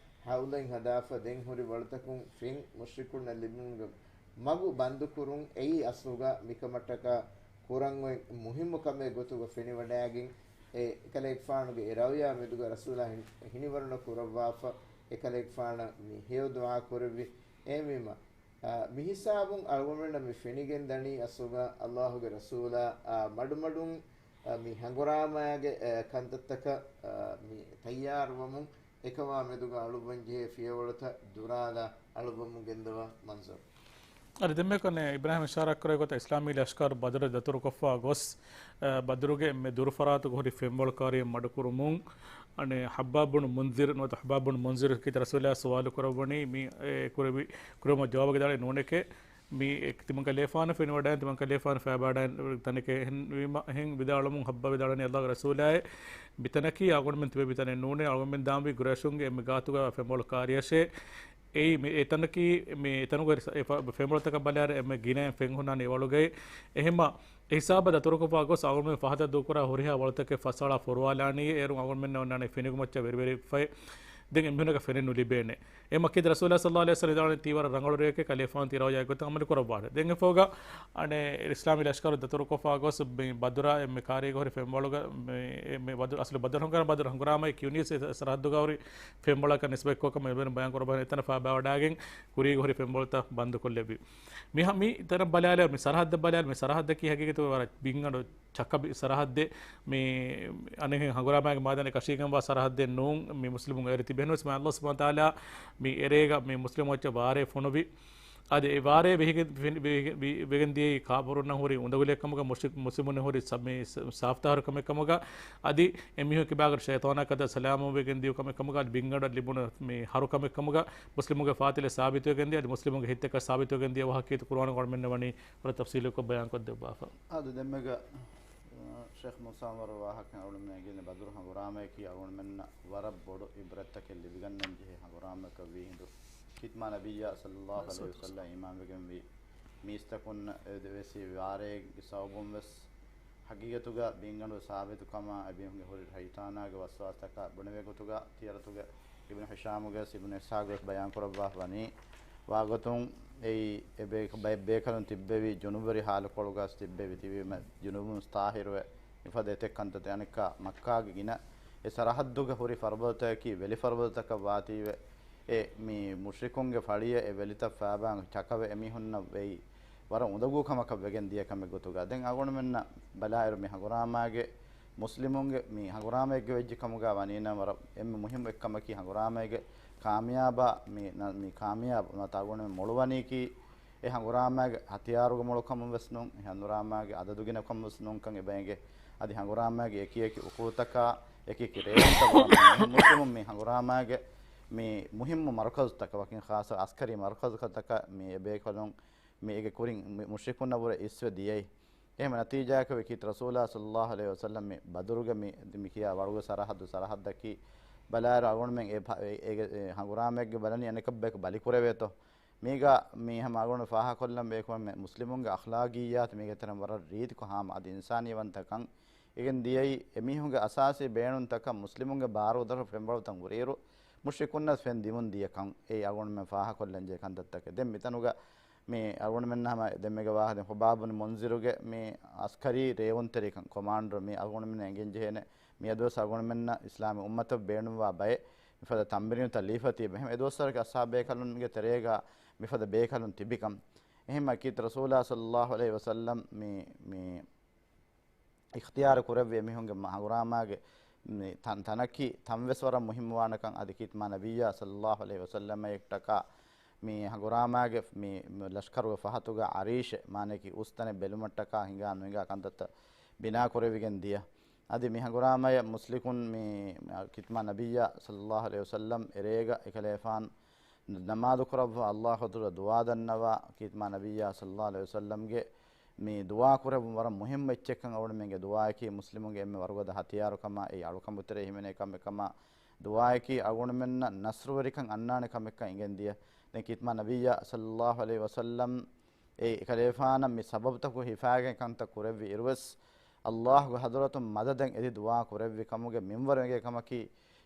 ހައުލަތް ހަދާފަ ދެން ހުރި ވަޅުތަކުން ފެން މުޝްރިކުންނަށް ލިބުމުގެ މަގު ބަންދުކުރުން. އެއީ އަސްލުގަ މިކަމަށްޓަކާ ކުރަން އޮތް މުހިއްމު ކަމެއް ގޮތުގަ ފެނިވަޑައިގެން، އެ އެކަލޭގެފާނުގެ އެ ރައުޔާ މެދުގަ ރަސޫލާ ހިނި-، ހިނިވަރުނަ ކުރައްވާފަ، އެކަލޭގެފާނަށް މި ހެޔޮ ދުޢާ ކުރެއްވި. އެހެންވީމަ، އާ، މިހިސާބުން އަޅުގަނޑުމެންނަށް މި ފެނިގެން ދަނީ އަސްލުގަ އައްލާހުގެ ރަސޫލާ، އާ، މަޑުމަޑުން، އާ، މި ހަނގުރާމައިގެ، އާ، ކަންތައްތަކަށް، އާ، މި ތައްޔާރުވަމުން އެކަމާ މެދުގަ އަޅުއްވަން ޖެހޭ ފިޔަވަޅުތައް ދުރާލާ އަޅުއްވަމުން ގެންދަވާ މަންޒަރު. އަދި ދެންމެ ކަން އިބްރާހިމް އިޝާރާތް ކުރެއްވި ގޮތަށް އިސްލާމީ ލަޝްކަރު ބަދުރަށް ދަތުރުކޮށްފަ ގޮސް، އަ، ބަދުރުގެ އެންމެ ދުރު ފަރާތުގަ ހުރި ފެންވަޅު ކާރިއަށް މަޑުކުރުމުން، އަނެއް ޙައްބާބު ބުނު މުންޒިރު ނުވަތަ ޙައްބާބު ބުނު މުންޒިރު ކީރިތި ރަސޫލާ ސުވާލު ކުރައްވަނީ މި، އެ، ކުރެއްވި، ކުރެއްވުމަށް ޖަވާބު ދާނީ ނޫނެކޭ. މި ތިމަންކަލޭގެފާނު ފެނިވަޑައި، ތިމަންކަލޭގެފާނު ފައިބާވަޑައި ތަނެކޭ. އެހެން ވީމަ، އެހެން ވިދާޅުމުން ޙައްބާ ވިދާޅުވަނީ އައްލާހުގެ ރަސޫލާއޭ، މިތަނަކީ އަޅުގަނޑުމެން ތިބެވި ތަނެއް ނޫނޭ، އަޅުގަނޑުމެން ދާންވީ ގުރޭޝުންގެ އެންމެ ގާތުގަ ފެންވަޅު ކާރިއަށޭ. އެއީ މި އެތަނަކީ، މި އެތަނުގަ އެ ފަ-، ފެންވަޅުތަކަށް ބަލާއިރު އެންމެ ގިނައިން ފެން ހުންނާނެ އެވަޅުގައި. އެހެންމަ، އެ ހިސާބަށް ދަތުރުކޮށްފަ ގޮސް އަޅުގަނޑުމެން ފަހަތަށް ދޫކުރާ ހުރިހާ ވަޅުތަކެއް ފަސްއަޅާ ފޮރުވާލާނީ. އޭރު އަޅުގަނޑުމެންނަށް އޮންނާނެ ފެނިގެ މައްޗަށް ވެރިވެރިފައި. ދެން އެމީހުންނަކަށް ފެނެއް ނުލިބޭނެ. އެ މައްޗަށް ރަސޫލާ ޞައްލައްލާހު ޢަލައިހި ވަސައްލަމަ ވިދާޅުވީ ތީވަރަށް ރަނގަޅު ރެއެކޭ، ކަލޭގެފާނު ތި ރައުޔާ ގޮތަށް ޢަމަލު ކުރައްވާނެ. ދެން އެފަހުގަ އަނެއް އިސްލާމީ ލަޝްކަރު ދަތުރުކޮށްފަ ގޮސް މި ބަދުރާ އެންމެ ކާރީގަ ހުރި ފެންވަޅުގަ މި، މި ބަދުރު، އަސްލު ބަދުރު ހަނގުރާ-، ބަދުރު ހަނގުރާމައިގެ ކިޔުނީސް ސަރަހައްދުގަ ހުރި ފެންވަޅަކަށް ނިސްބަތްކޮށް ކަމަށް އެބަ ބަޔާން ކުރައްވާނެ. އެތަނަށް ފައިބާވަޑައިގެން ކުރީގަ ހުރި ފެންވަޅުތައް ބަންދުކޮށްލެއްވި. މިހާ-، މި ތަނަށް ބަލާލިއިރު، މި ސަރަހައްދަށް ބަލާލިއިރު، މި ސަރަހައްދަކީ ހަގީގަތުގަ ވަރަށް ބިންގަނޑު ޗަކަބި ސަރަހައްދެއް. މި އަނެއްހެން ހަނގުރާމައިގެ މައިދާނަށް ކަށީގެންވާ ސަރަހައްދެއް ނޫން. މި މުސްލިމުން އޭރު ތިބެންވެސް މާ އައްލާހު ސުބްޙާނަހޫ ވަތަޢާލާ މި އެރޭގަ މި މުސްލިމުން މައްޗަށް ވާރޭ ފޮނުވި. އަދި އެ ވާރޭ ވެހިގެ-، ވި-، ވި-، ވި-، ވެގެން ދިޔައީ ކާފަރުންނަށް ހުރި އުނދަގުލެއް ކަމުގަ، މުޝްރިކް މުސްލިމުން ހުރި ސަ-، މި ސ-، ސާފްތާހިރު ކަމެއް ކަމުގަ، އަދި އެމީހުން ކިބާގަ ޝައިޠާނާ ކަދަ ސަލާމަތްވެގެން ދިޔު ކަމެއް ކަމުގަ، އަދި ބިންގަނޑަށް ލިބުނު މި ހަރު ކަމެއް ކަމުގަ، މުސްލިމުގެ ފާތިލެއް ސާބިތުވެގެން ދިޔަ، އަދި މުސްލިމުގެ ހިތްތަކަށް ސާބިތުވެގެން ދިޔަ ވާހަކައެއް ޤުރުއާން އަޅުގަނޑުމެންނަށް ވަނީ ވަރަށް ތަފްސީލުކޮށް ބަޔާންކޮށްދެއްވާފަ. އާދެ، ދެންމެގަ، އަ، ޝޭޚް މޫސާ ވަރަށް ވާހަކަ އަޅުމެން އެނގޭނެ ބަދުރު ހަނގުރާމައަކީ އަޅުމެންނަށް ވަރަށް ބޮޑު ޢިބްރަތްތަކެއް ލިބިގަންނަން ޖެހޭ ހަނގުރާމައަކަށް ވީ ހިނދު، ޚިތްމާ ނަބިއްޔާ ޞައްލައްލާހު ޢަލައިހި ވަސައްލަމަ އީމާންވެގެންވި މީސްތަކުން އެ ދެވެސީ ވާރޭގެ ސަބަބުން ވެސް ހަގީގަތުގަ ބިންގަނޑު ސާބިތުކަމާ އެމީހުންގެ ހުރި ޝައިޠާނާގެ ވަސްވާސްތަކާ ބުނެވޭ ގޮތުގަ ތިޔަރަތުގެ އިބްނު ހިޝާމުގެ އިބްނު އިސްޙާޤުގެ ބަޔާން ކުރައްވާ ވަނީ ވާގޮތުން އެއީ އެ ބޭ-، ބައެއް ބޭކަލުން ތިއްބެވި ޖުނުބުވެރި ހާލުކޮޅުގަސް ތިއްބެވި ތިބީމަ ޖުނުބުން ޠާހިރުވެ މިފަދަ އެތެއް ކަންތައް އަނެއްކާ މައްކާގެ ގިނަ އެ ސަރަހައްދުގަ ހުރި ފަރުބަދަތަކަކީ ވެލި ފަރުބަދަތަކަށް ވާތީވެ އެ މި މުޝްރިކުންގެ ފަޅިއެއް އެ ވެލިތައް ފައިބާން ޗަކަވެ އެމީހުންނަށް ވެއި ވަރަށް އުނދަގޫ ކަމަކަށް ވެގެން ދިޔަ ކަމެއް ގޮތުގަ ދެން އަޅުގަނޑުމެންނަށް ބަލާއިރު މި ހަނގުރާމާގެ މުސްލިމުންގެ މި ހަނގުރާމައެއްގެ ވެއްޖެ ކަމުގަ ވަނީނަމަ ވަރަށް އެންމެ މުހިއްމު އެއްކަމަކީ ހަނގުރާމައިގެ ކާމިޔާބާ މި ނަ-، މި ކާމިޔާބު ނަތާ އަޅުގަނޑުމެން މޮޅުވަނީކީ އެ ހަނގުރާމައިގެ ހަތިޔާރުގެ މޮޅުކަމުން ވެސް ނޫން، އެ ހަނގުރާމައިގެ އަދަދު ގިނަކަމުން ވެސް ނޫންކަން އެބަ އެނގޭ. އަދި ހަނގުރާމައިގެ އެކި އެކި އުޚުވަތަކާ، އެކި އެކި ރޭވުންތައް ވަރަށް މުހިއްމު. މުސްލިމުން މި ހަނގުރާމައިގެ މި މުހިއްމު މަރުކަޒުތަކަށް، ވަކިން ޚާއްޞަ ޢަސްކަރީ މަރުކަޒުތަކަށް މި އެބޭކަލުން މި އޭގެ ކުރިން މި މުޝްރިކުންނަށްވުރެ އިސްވެ ދިޔައީ. އެހެން ނަތީޖާއަކަށް ވެ ކީރިތި ރަސޫލާ ޞައްލައްލާހު ޢަލައިހި ވަސައްލަމް މި ބަދުރުގެ މި، މި ކިޔާ ވަޅުގެ ސަރަޙައްދު، ސަރަޙައްދަކީ ބަލާއިރު އަޅުގަނޑުމެން އެ ބަ-، އެ-، އޭގެ އެ ހަނގުރާމައެއްގެ ބަލަނީ އަނެކަށް ބަޔަކު ބަލިކުރެވޭތޯ. މީގަ މި ހަމަ އަޅުގަނޑު ފާހަގަކޮށްލަން ބޭކު މި މުސްލިމުންގެ އަޚްލާގިއްޔާތު މީގެ ތެރެއިން ވަރަށް ރީތިކޮށް ހާމަ އަދި އިންސާނީވަންތަކަން އެގެން ދިޔައީ. އެމީހުންގެ އަސާސީ ބޭނުންތަކަށް މުސްލިމުންގެ ބާރު ދަށު ފެންވަޅުތައް ހުރިއިރު، މުޝްރިކުންނަށް ފެން ދިމުން ދިޔަކަން އެއީ އަޅުގަނޑުމެން ފާހަގަކޮށްލަންޖެހޭ ކަންތައްތަކެއް. ދެން މިތަނުގަ މި އަޅުގަނޑުމެންނަށް ހަމަ ދެންމެގެ ވާހަކަ ދެން ޚުބާބު ބުން މުންޒިރުގެ މި އަސްކަރީ ރޭވުންތެރިކަން، ކޮމާންޑަރު މި އަޅުގަނޑުމެންނަށް އެނގެންޖެހޭނެ. މިއަދުވެސް އަޅުގަނޑުމެންނަށް އިސްލާމީ އުއްމަތަށް ބޭނުންވާ ބައެއް މިފަދަ ތަމްރީނުތައް ލީފަ ތިބެ. އެހެން އެދުވަސްވަރަކަށް އަޞްޙާބު ބޭކަލުންގެ ތެރޭގަ މިފަދަ ބޭކަލުން ތިބިކަން. އެހެން ކީރިތި ރަސޫލާ ޞައްލައްލާހު ޢަލައިހި ވަސައްލަމް މި، މި އިޚްތިޔާރު ކުރެއްވި އެމީހުންގެ މަ-، ހަނގުރާމާގެ މި ތަން، ތަނަކީ ތަންވެސް ވަރަށް މުހިއްމުވާނެކަން އަދި ކީރިތި މާ ނަބިއްޔާ ޞައްލައްލާހު ޢަލައިހި ވަސައްލަމަށްޓަކާ މި ހަނގުރާމާގެ މި، މި ލަޝްކަރުގެ ފަހަތުގަ ޢަރީޝެއް، މާނައަކީ އުސްތަނެއް ބެލުމަށްޓަކާ ހިނގާ ނުހިނގާ ކަންތައްތައް ބިނާ ކުރެވިގެން ދިޔަ. އަދި މި ހަނގުރާމަޔަށް މުސްލިކުން މި، މި ކީރިތި މާ ނަބިއްޔާ ޞައްލައްލާހު ޢަލައިހި ވަސައްލަމް އެރޭގަ އެކަލޭފާން ނަމާދު ކުރައްވާ، ﷲ ޙަޟްރަތުގަ ދުޢާ ދަންނަވާ، ކީރިތި މާ ނަބިއްޔާ ޞައްލައްލާހު ޢަލައިހި ވަސައްލަމްގެ މި ދުޢާ ކުރެއްވުން ވަރަށް މުހިއްމު އެއްޗެއްކަން އަޅުގަނޑުމެންގެ ދުޢާއަކީ މުސްލިމުންގެ އެންމެ ވަރުގަދަ ހަތިޔާރުކަމާ، އެއީ އަޅުކަމުގެ ތެރޭ ހިމެނޭ ކަމެއް ކަމާ، ދުޢާއަކީ އަޅުގަނޑުމެންނަށް ނަޞްރުވެރިކަން އަންނާނެ ކަމެއްކަން އެނގެން ދިޔަ. ދެން ކީރިތި މާ ނަބިއްޔާ ޞައްލައްލާހު ޢަލައިހި ވަސައްލަމް އެ އެކަލޭފާނަށް މި ސަބަބުތަކުން ހިފާގެން ކަންތައް ކުރެއްވި އިރުވެސް، ﷲ ގެ ޙަޟްރަތުން މަދަދެއް އެދި ދުޢާ ކުރެއްވި ކަމުގެ މިންވަރު އެނގޭ ކަމަކީ،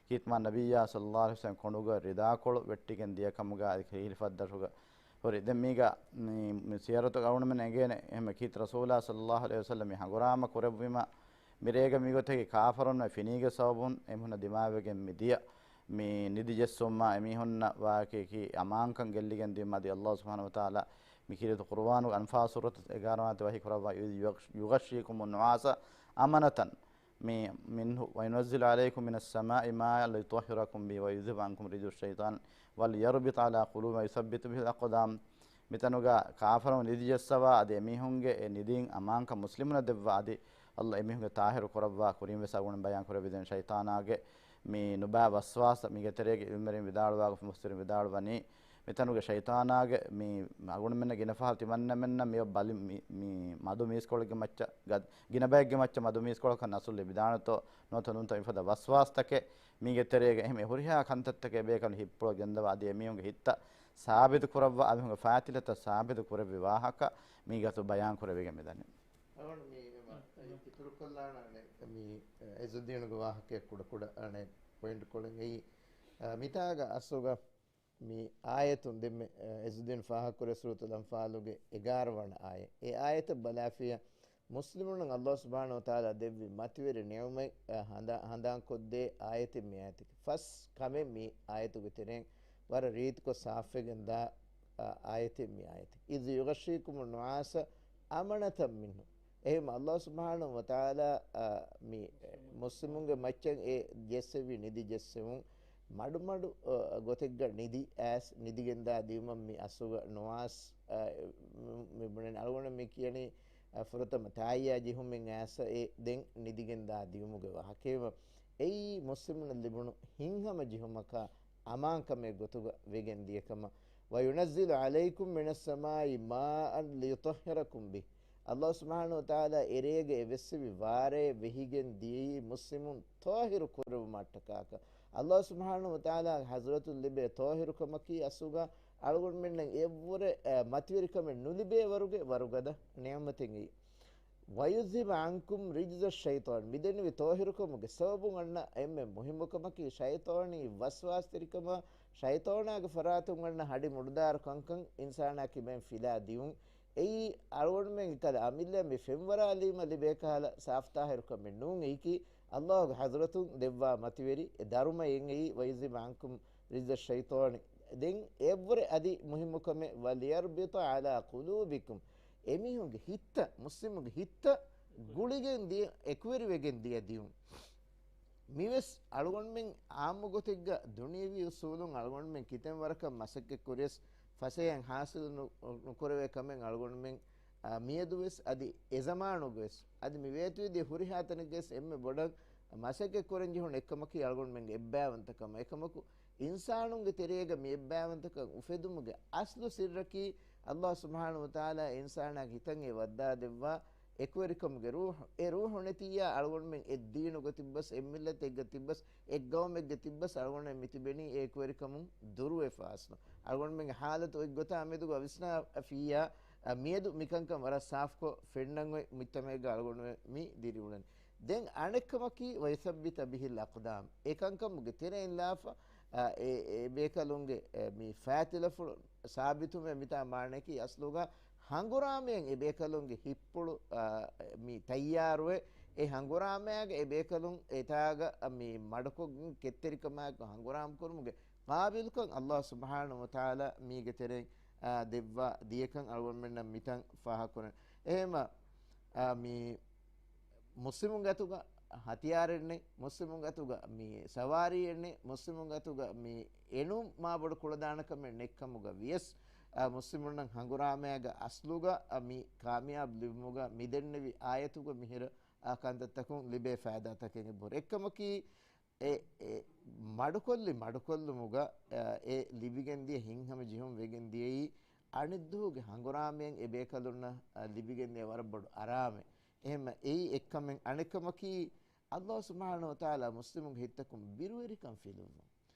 ކީރިތި މާ ނަބިއްޔާ ޞައްލައްލާހު ޢަލައިހި ވަސައްލަމް ކޮނޑުގަ ރިދާކޮޅު ވެއްޓިގެން ދިޔަ ކަމުގަ އަދި ހިލިފައްދަށުގަ ހުރި. ދެން މީގަ މި، މި ސިޔަރަތުގަ އަޅުގަނޑުމެން އެނގޭނެ، އެހެން ކީރިތި ރަސޫލާ ޞައްލައްލާހު ޢަލައިހި ވަސައްލަމް މި ހަނގުރާމަ ކުރެއްވީމަ، މިރޭގަ މިގޮތަކީ ކާފަރުންނަށް ފިނީގެ ސަބަބުން އެމީހުންނަށް ދިމާވެގެން މި ދިޔަ މި ނިދި ޖެއްސުމާ، އެމީހުންނަށް ވާކީކީ އަމާންކަން ގެއްލިގެން ދިޔުމަ އަދި ﷲ ސުބްޙާނަހޫ ވަތަޢާލާ މި ކީރިތި ޤުރުއާނުގެ އަންފާލް ސޫރަތު އެގާރަ ވަނަ އާޔަތު ވަޙީ ކުރައްވާ، "يغش-، يغشيكم النعاس أمنة مي-، منه وينزل عليكم من السماء ماء ليطهركم به ويذهب عنكم رجز الشيطان وليربط على قلوبكم ويثبت به الأقدام." މިތަނުގަ ކާފަރުން ނިދި ޖެއްސަވާ އަދި އެމީހުންގެ އެ ނިދީން އަމާންކަން މުސްލިމުނަށް ދެއްވާ އަދި ﷲ އެމީހުންގެ ޠާހިރު ކުރައްވާ. ކުރިން ވެސް އަޅުގަނޑު ބަޔާން ކުރެއްވި ދެން ޝައިޠާނާގެ މި ނުބައި ވަސްވާސް މީގެ ތެރޭގަ ޢިލްމުވެރިން ވިދާޅުވާ ގޮތުން މުފައްސިރުން ވިދާޅުވަނީ، މިތަނުގެ ޝައިޠާނާގެ މި އަޅުގަނޑުމެންނަށް ގިނަ ފަހަރު ތިމަންނަމެންނަށް މި ބަލި މި، މި މަދު މީސްކޮޅެއްގެ މައްޗަށް ގަ-، ގިނަ ބައެއްގެ މައްޗަށް މަދު މީސްކޮޅަކަށް ނަޞްރު ލިބިދާނެތޯ ނުވަތަ ނޫންތޯ މިފަދަ ވަސްވާސްތަކެއް މީގެ ތެރޭގަ އެހެން ހުރިހާ ކަންތައްތަކެއް ބޭކަލުން ހިތްޕުޅަށް ގެންދަވާ އަދި އެމީހުންގެ ހިތްތައް ސާބިތު ކުރައްވާ އަދި ހުންގެ ފާތިލަތައް ސާބިތު ކުރެއްވި ވާހަކަ މީގަތު ބަޔާން ކުރެވިގެން މިދަނީ. އަޅުގަނޑު މި އެމަ އިތުރުކޮށްލާނަން މި އެޒުއްދީނުގެ ވާހަކައެއް ކުޑަކުޑަ އަނެއް ޕޮއިންޓް ކޮޅެއް އެއީ، އަ، މިތާގަ އަސްލުގަ މި އާޔަތުން ދެންމެ، އަ، އެޒުއްދީން ފާހަގަކުރޭ ސޫރަތުލް އަންފާލުގެ އެގާރަ ވަނަ އާޔަތް. އެ އާޔަތަށް ބަލާފިޔަ މުސްލިމުން ﷲ ސުބްޙާނަހޫ ވަތަޢާލާ ދެއްވި މަތިވެރި ނިޢުމަތް، އަ، ހަނދާ-، ހަނދާންކޮށްދޭ އާޔަތެއް މި އާޔަތަކީ. ފަސް ކަމެއް މި އާޔަތުގެ ތެރެއިން ވަރަށް ރީތިކޮށް ސާފުވެގެން ދާ، އަ، އާޔަތެއް މި އާޔަތަކީ. إذ يغشيكم النعاس أمنة منه. އެހެން ﷲ ސުބްޙާނަހޫ ވަތަޢާލާ، އަ، މި މުސްލިމުންގެ މައްޗަށް އެ ޖެއްސެވި ނިދި ޖެއްސެވުން މަޑުމަޑު، އަ، ގޮތެއްގަ ނިދި އައިސް ނިދިގެންދާ ދިޔުމަށް މި އަސްލުގަ ނުޢާސް، އަ، މި ބުނަނީ އަޅުގަނޑު މި ކިޔަނީ، އަ، ފުރަތަމަ ތާއްޔާ ޖެހުމެއް އައިސް އެ ދެން ނިދިގެންދާ ދިޔުމުގެ ވާހަކައެވެ. އެއީ މުސްލިމުންނަށް ލިބުނު ހިތްހަމަޖެހުމަކާ އަމާންކަމެއް ގޮތުގަ ވެގެން ދިޔަކަމަށް. وينزل عليكم من السماء ماء ليطهركم به. ﷲ ސުބްޙާނަހޫ ވަތަޢާލާ އެރޭގަ އެ ވެއްސެވި ވާރޭ ވެހިގެން ދިޔައީ މުސްލިމުން ޠާހިރު ކުރެވުމަށްޓަކާކަ. ﷲ ސުބްޙާނަހޫ ވަތަޢާލާ ޙަޟްރަތުން ލިބޭ ޠާހިރުކަމަކީ އަސްލުގަ އަޅުގަނޑުމެންނަށް އެއްވުރެ، އަ، މަތިވެރިކަމެއް ނުލިބޭ ވަރުގެ ވަރުގަދަ ނިޢުމަތެއް އެއީ. ويذهب عنكم رجز الشيطان. މިދެންނެވި ޠާހިރުކަމުގެ ސަބަބުން އަންނަ އެންމެ މުހިއްމު ކަމަކީ ޝައިޠާނީ ވަސްވާސްތެރިކަމާ، ޝައިޠާނާގެ ފަރާތުން އަންނަ ހަޑި މުޑުދާރު ކަންކަން އިންސާނާ ކިބައިން ފިލާ ދިޔުން. އެއީ އަޅުގަނޑުމެން އެކަލަ އަމިއްލަ މި ފެންވަރާލީމަ ލިބޭ ކަހަލަ ސާފު ޠާހިރުކަމެއް ނޫން. އެއީކީ ﷲ ގެ ޙަޟްރަތުން ދެއްވާ މަތިވެރި އެ ދަރުމައެއް އެއީ. ويذهب عنكم رجز الشيطان. ދެން އެއްވުރެ އަދި މުހިއްމު ކަމެއް، وليربط على قلوبكم. އެމީހުންގެ ހިތްތައް، މުސްލިމުންގެ ހިތްތައް ގުޅިގެން ދިޔަ، އެކުވެރިވެގެން ދިޔަ ދިޔުން. މިވެސް އަޅުގަނޑުމެން ޢާއްމު ގޮތެއްގަ ދުނިޔަވީ އުސޫލުން އަޅުގަނޑުމެން ކިތަން ވަރަކަށް މަސައްކަތް ކުރިޔަސް ފަސޭހައިން ޙާޞިލު ނު-، ނުކުރެވޭ ކަމެއް އަޅުގަނޑުމެން އާ، މިއަދުވެސް އަދި އެޒަމާނުގަވެސް އަދި މި ވޭތުވެދިޔަ ހުރިހާ ތަނެއްގަވެސް އެންމެ ބޮޑަށް މަސައްކަތް ކުރަން ޖެހުނު އެއްކަމަކީ އަޅުގަނޑުމެންގެ އެއްބައިވަންތަކަމާ. އެކަމަކު އިންސާނުންގެ ތެރޭގަ މި އެއްބައިވަންތަކަން އުފެދުމުގެ އަސްލު ސިއްރަކީ އައްލާހު ސުބްޙާނަހު ވަތަޢާލާ އިންސާނާގެ ހިތަށް އެ ވައްދާދެއްވާ އެކުވެރިކަމުގެ ރޫޙު. އެ ރޫޙު ނެތިއްޔާ އަޅުގަނޑުމެން އެ ދީނުގަ ތިއްބަސް، އެއް މިއްލަތެއްގަ ތިއްބަސް، އެއްގައުމެއްގަ ތިއްބަސް އަޅުގަނޑުމެން މިތިބެނީ އެ އެކުވެރިކަމުން ދުރުވެފަ އަސްލު. އަޅުގަނޑުމެންގެ ޙާލަތު އޮތްގޮތާ މެދުގަ ވިސްނާފިއްޔާ، އަ، މިއަދު މިކަންކަން ވަރަށް ސާފުކޮށް ފެންނަން އޮތް މުޖްތަމަޢެއްގަ އަޅުގަނޑުމެން މި ދިރިއުޅެނީ. ދެން އަނެއްކަމަކީ، وَيُثَبِّتَ بِهِ الْأَقْدَامَ. އެ ކަންކަމުގެ ތެރެއިން ލާފަ، އަ، އެ، އެ ބޭކަލުންގެ، އެ، މި ފައިތިލަފުޅު ސާބިތުވުމޭ މިތާ މާނައަކީ އަސްލުގަ ހަނގުރާމައިން އެ ބޭކަލުންގެ ހިތްޕުޅު، އާ، މި ތައްޔާރުވެ، އެ ހަނގުރާމައިގަ އެ ބޭކަލުން އެތާގަ މި މަޑުކޮށްގެން ކެތްތެރިކަމާއެކު ހަނގުރާމަ ކުރުމުގެ ޤާބިލުކަން އައްލާހު ސުބްޙާނަހު ވަތަޢާލާ މީގެ ތެރެއިން، އާ، ދެއްވާ ދިޔަކަން އަޅުގަނޑުމެންނަށް މިތަން ފާހަގަކުރަން. އެހެންމަ، އާ، މި މުސްލިމުންގެ އަތުގަ ހަތިޔާރެއް ނެތް، މުސްލިމުންގެ އަތުގަ މި ސަވާރީއެއް ނެތް، މުސްލިމުންގެ އަތުގަ މި އެނޫން މާބޮޑު ކުޅަދާނަކަމެއް ނެތްކަމުގަ ވިޔަސް، އާ، މުސްލިމުންނަށް ހަނގުރާމައިގަ އަސްލުގަ، އާ، މި ކާމިޔާބު ލިބުމުގަ މި ދެންނެވި އާޔަތުގަ މިހިރަ، އާ، ކަންތައްތަކުން ލިބޭ ފައިދާތަކެއް އެބަހުރި. އެއްކަމަކީ، އެ، އެ މަޑުކޮށްލި މަޑުކޮށްލުމުގަ، އަ، އެ ލިބިގެންދިޔަ ހިތްހަމަޖެހުން ވެގެންދިޔައީ އަނެއްދުވަހުގެ ހަނގުރާމައިން އެ ބޭކަލުންނަށް، އަ، ލިބިގެންދިޔަ ވަރަށް ބޮޑު އަރާމެއް. އެހެންމަ އެއީ އެއްކަމެއް. އަނެއްކަމަކީ، އައްލާހު ސުބްޙާނަހު ވަތަޢާލާ މުސްލިމުންގެ ހިތްތަކުން ބިރުވެރިކަން ފިލުއްވުން.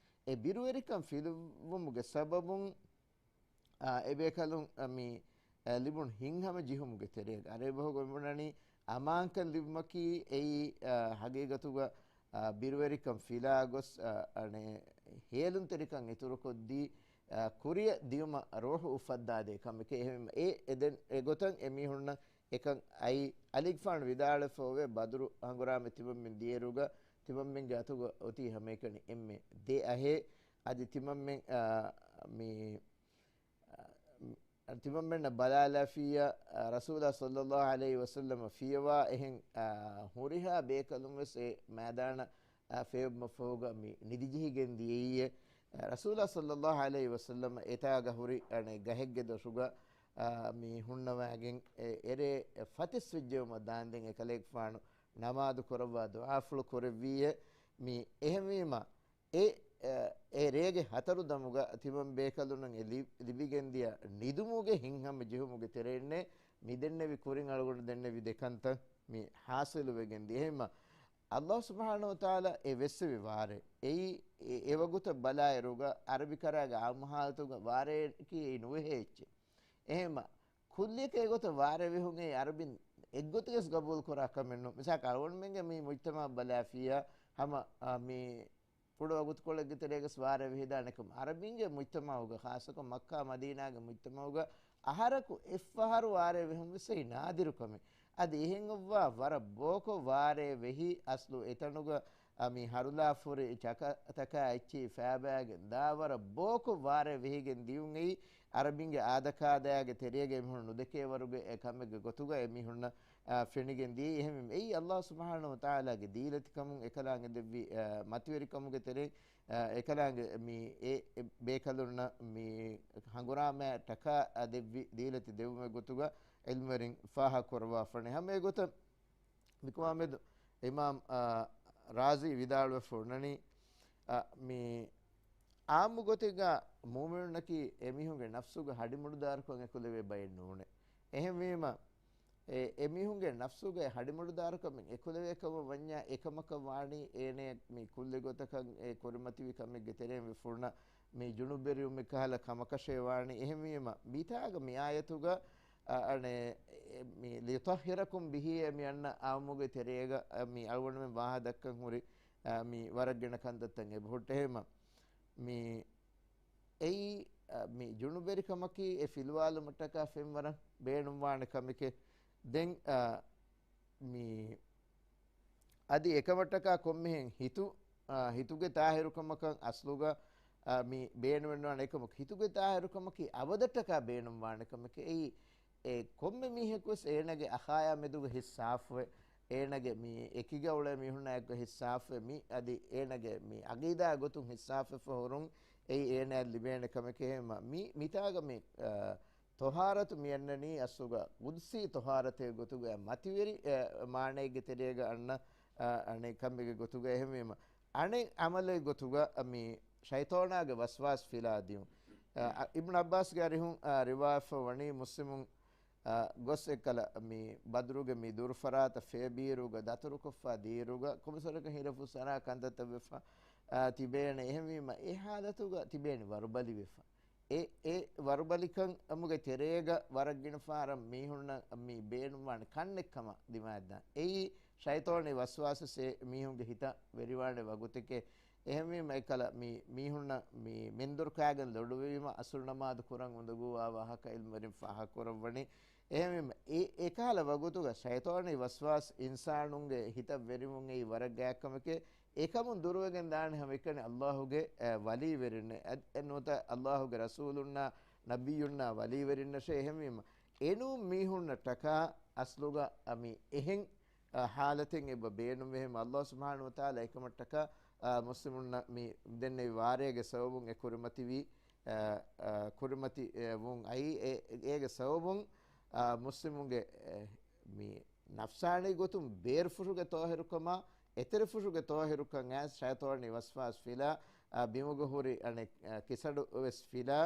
އެ ބިރުވެރިކަން ފިލުއްވުމުގެ ސަބަބުން، އާ، އެބޭކަލުން، އަ، މި، އަ، ލިބުނު ހިތްހަމަޖެހުމުގެ ތެރޭގަ އަރަބި ބަހުގަ މިބުނަނީ އަމާންކަން ލިބުމަކީ އެއީ، އަ، ހަގީގަތުގަ، އަ، ބިރުވެރިކަން ފިލާ ގޮސް، އަ، އަނެއް ހޭލުންތެރިކަން އިތުރުކޮށްދީ، އަ، ކުރިއަށް ދިޔުމަށް ރޫޙު އުފައްދާދޭ ކަމެކޭ. އެހެން އެ، އެ ދެން އެގޮތަށް އެމީހުންނަށް އެކަން އައީ. އަލީގެފާނު ވިދާޅުވެފަ އޮވޭ، ބަދުރު ހަނގުރާމަ ތިމަންމެން ދިޔައިރުގަ ތިމަންމެންގެ އަތުގަ އޮތީ ހަމައެކަނި އެންމެ ދެ އަހެއް. އަދި ތިމަންމެން، އާ، މި ތިމަންމެންނަށް ބަލާލާފިއްޔާ، އަ، ރަސޫލާ ޞައްލައްލާހު ޢަލައިހި ވަސައްލަމަ ފިޔަވާ އެހެން، އަ، ހުރިހާ ބޭކަލުން ވެސް އެ މައިދާނަށް، އަ، ފޭބުމަށްފަހުގަ މި ނިދިޖެހިގެން ދިޔައީއޭ. އަ، ރަސޫލާ ޞައްލައްލާހު ޢަލައިހި ވަސައްލަމަ އެތާގަ ހުރި އަނެއް ގަހެއްގެ ދޮށުގަ، އަ، މި ހުންނަވައިގެން އެ އެރޭ ފަތިސް ވެއްޖެއުމަށް ދާންދެން އެކަލޭގެފާނު ނަމާދު ކުރައްވާ ދުޢާފުޅު ކުރެއްވީއޭ. މި އެހެންވީމަ، އެ، އެ، އެ ރޭގެ ހަތަރު ދަމުގަ ތިމަން ބޭކަލުންނަށް އެ ލި-، ލިބިގެންދިޔަ ނިދުމުގެ ހިތްހަމަ ޖެހުމުގެ ތެރެއިންނޭ މި ދެންނެވި ކުރިން އަޅުގަނޑު ދެންނެވި ދެކަންތައް މި ޙާޞިލުވެގެން ދިޔަ. އެހެންމަ، އައްލާހު ސުބްޙާނަހު ވަތަޢާލާ އެ ވެއްސެވި ވާރޭ، އެއީ އެ، އެ ވަގުތަށް ބަލާއިރުގަ ޢަރަބިކަރާގެ ޢާއްމު ޙާލަތުގަ ވާރޭއަކީ އެއީ ނުވެހޭ އެއްޗެއް. އެހެންމަ، ކުއްލިއަކަށް އެގޮތަށް ވާރޭ ވެހުން އެއީ ޢަރަބިން އެއްގޮތަކަސް ގަބޫލު ކުރާ ކަމެއް ނޫން. މިސާލަކަށް އަޅުގަނޑުމެންގެ މި މުޖްތަމަޢަށް ބަލާފިއްޔާ ހަމަ، އާ، މި ކުޑަ ވަގުތުކޮޅެއްގެ ތެރޭގަސް ވާރޭ ވެހިދާނެ ކަމަށް. ޢަރަބިންގެ މުޖްތަމަޢުގަ، ޚާއްޞަކޮށް މައްކާ މަދީނާގެ މުޖްތަމަޢުގަ އަހަރަކު އެއްފަހަރު ވާރޭ ވެހުން ވެސް އެއީ ނާދިރު ކަމެއް. އަދި އެހެން އޮއްވާ ވަރަށް ބޯކޮށް ވާރޭ ވެހި އަސްލު އެތަނުގަ، އަ، މި ހަރުލާފުރި ޗަކަތަކާ އެއްޗެހި ފައިބައިގެން ދާ ވަރަށް ބޯކޮށް ވާރޭ ވެހިގެން ދިޔުން އެއީ ޢަރަބިންގެ އާދަކާދައިގެ ތެރޭގަ އެމީހުން ނުދެކޭ ވަރުގެ އެ ކަމެއްގެ ގޮތުގަ އެމީހުންނަށް، އާ، ފެނިގެން ދިޔައީ. އެހެންވީމަ އެއީ އައްލާހު ސުބްޙާނަހު ވަތަޢާލާގެ ދީލަތިކަމުން އެކަލާނގެ ދެއްވި، އާ، މަތިވެރިކަމުގެ ތެރެއިން، އާ، އެކަލާނގެ މި އެ، އެ ބޭކަލުންނަށް މި ހަނގުރާމައަށް ޓަކާ، އާ، ދެއްވި ދީލަތި ދެއްވުމެއް ގޮތުގަ ޢިލްމުވެރިން ފާހަގަ ކުރައްވާފަނެ. ހަމަ އެގޮތަށް މިކުމާމެދު އިމާމް، އާ، ރާޒީ ވިދާޅުވެފަ އޮންނަނީ، އާ، މި ޢާއްމު ގޮތެއްގަ މުއުމިނުންނަކީ އެމީހުންގެ ނަފްސުގަ ހަޑިމުޑުދާރުކަން އެކުލެވޭ ބައެއް ނޫނޭ. އެހެންވީމަ، އެ، އެމީހުންގެ ނަފްސުގަ އެ ހަޑިމުޑުދާރުކަމެއް އެކުލެވޭ ކަމަށް ވަންޏާ، އެކަމަކަށް ވާނީ އޭނަޔަށް މި ކުއްލި ގޮތަކަށް އެ ކުރިމަތިވި ކަމެއްގެ ތެރެއިން ވެފަ އޮންނަ މި ޖުނުބުވެރިވުމެއް ކަހަލަ ކަމަކަށޭ ވާނީ. އެހެންވީމަ، މިތާގަ މި އާޔަތުގަ އަ، އަނެއް، އެ، މި لِيُطَهِّرَكُمْ بِهِ އޭ މި އަންނަ އާއްމުގެ ތެރޭގަ، އަ، މި އަޅުގަނޑުމެން ވާހަކަ ދައްކަން ހުރި، އަ، މި ވަރަށް ގިނަ ކަންތައްތައް އެބަހުއްޓޭ. އެހެންމަ، މި އެއީ، އަ، މި ޖުނުބުވެރިކަމަކީ އެ ފިލުވާލުމަށްޓަކާ ފެންވަރަށް ބޭނުންވާނެ ކަމެކޭ. ދެން، އަ، މި އަދި އެކަމަށްޓަކާ ކޮންމެހެން ހިތު، އާ، ހިތުގެ ތާހިރުކަމަކަށް އަސްލުގަ، އާ، މި ބޭނުމެއްނުވާނެ. އެކަމަކު ހިތުގެ ތާހިރުކަމަކީ އަބަދަށްޓަކާ ބޭނުންވާނެ ކަމެކޭ. އެއީ، އެ ކޮންމެ މީހަކުވެސް އޭނަގެ އަޚާޔާ މެދުގަ ހިތް ސާފުވެ، އޭނަގެ މި އެކިގަ އުޅޭ މީހުންނާއެކު ހިތް ސާފުވެ، މި އަދި އޭނަގެ މި އަގީދާ ގޮތުން ހިތް ސާފުވެފަ ހުރުން އެއީ އޭނައަށް ލިބޭނެ ކަމެކޭ. އެހެންމަ މި، މިތާގަ މި، އާ، ތޮހާރަތު މިއަންނަނީ އަސްލުގަ ޤުދުސީ ތޮހާރަތެއް ގޮތުގަ މަތިވެރި، އެ، މާނައެއްގެ ތެރޭގަ އަންނަ، އަ، އަނެއް ކަމެއްގެ ގޮތުގަ. އެހެންވީމަ، އަނެއް ޢަމަލެއް ގޮތުގަ މި ޝައިޠާނާގެ ވަސްވާސް ފިލާ ދިޔުން. އަ، އިބްނު ޢައްބާސްގެ އަރިހުން، އަ، ރިވާފަ ވަނީ މުސްލިމުން، އަ، ގޮސް އެއްކަލަ މި ބަދުރުގެ މި ދުރުފަރާތަށް ފޭބީރުގަ ދަތުރުކޮށްފަ ދީރުގަ ކޮންމެސް ވަރަކަށް ހިނގަފުސް އަރާ ކަންތައްތައް ވެފަ، އަ، ތިބޭނެ. އެހެންވީމަ، އެ ޙާލަތުގަ ތިބޭނެ ވަރުބަލިވެފަ. އެ، އެ ވަރުބަލިކަމުގެ ތެރޭގަ ވަރަށް ގިނަ ފަހަރަށް މީހުންނަށް މި ބޭނުންވާނެ ކަންނެއްކަމަށް ދިމާއަށްދާން. އެއީ ޝައިޠާނީ ވަސްވާސަސް އެ މީހުންގެ ހިތަށް ވެރިވާނެ ވަގުތެކޭ. އެހެންވީމަ އެކަލަ މި މީހުންނަށް މި މެންދުރު ކާގެން ލޮޑުވީމަ އަސުރު ނަމާދު ކުރަން އުނދަގޫވާ ވާހަކަ ޢިލްމުވެރިން ފާހަގަކުރައްވަނީ. އެހެންވީމަ އެ، އެކަހަލަ ވަގުތުގަ ޝައިޠާނީ ވަސްވާސް އިންސާނުންގެ ހިތަށް ވެރިވުން އެއީ ވަރަށް ގާތްކަމެކޭ. އެކަމުން ދުރުވެގެން ދާނެ ހަމައެކަނި ﷲ ގެ، އެ، ވަލީވެރިންނެއް. އެ، ނުވަތަ ﷲ ގެ ރަސޫލުންނާ، ނަބިއްޔުންނާ ވަލީވެރިންނަށޭ. އެހެންވީމަ، އެނޫން މީހުންނަށްޓަކާ އަސްލުގަ މި އެހެން، އަ، ޙާލަތެއް އެބަ ބޭނުންވެހެމަ ﷲ ސުބްޙާނަހޫ ވަތަޢާލާ އެކަމަށްޓަކާ، އަ، މުސްލިމުންނަށް މި ދެންނެވި ވާރޭގެ ސަބަބުން އެ ކުރިމަތިވީ، އަ، އަ، ކުރިމަތި، އެ، ވުން އައީ އެ، އޭގެ ސަބަބުން، އަ، މުސްލިމުންގެ، އެ، މި ނަފްސާނީ ގޮތުން ބޭރުފުށުގެ ތޯހިރުކަމާ، އެތެރެފުށުގެ ތޯހިރުކަން އައިސް ޝައިޠާނީ ވަސްވާސް ފިލާ، އަ، ބިމުގަ ހުރި އަނެއް، އަ، ކިސަޑު ވެސް ފިލާ،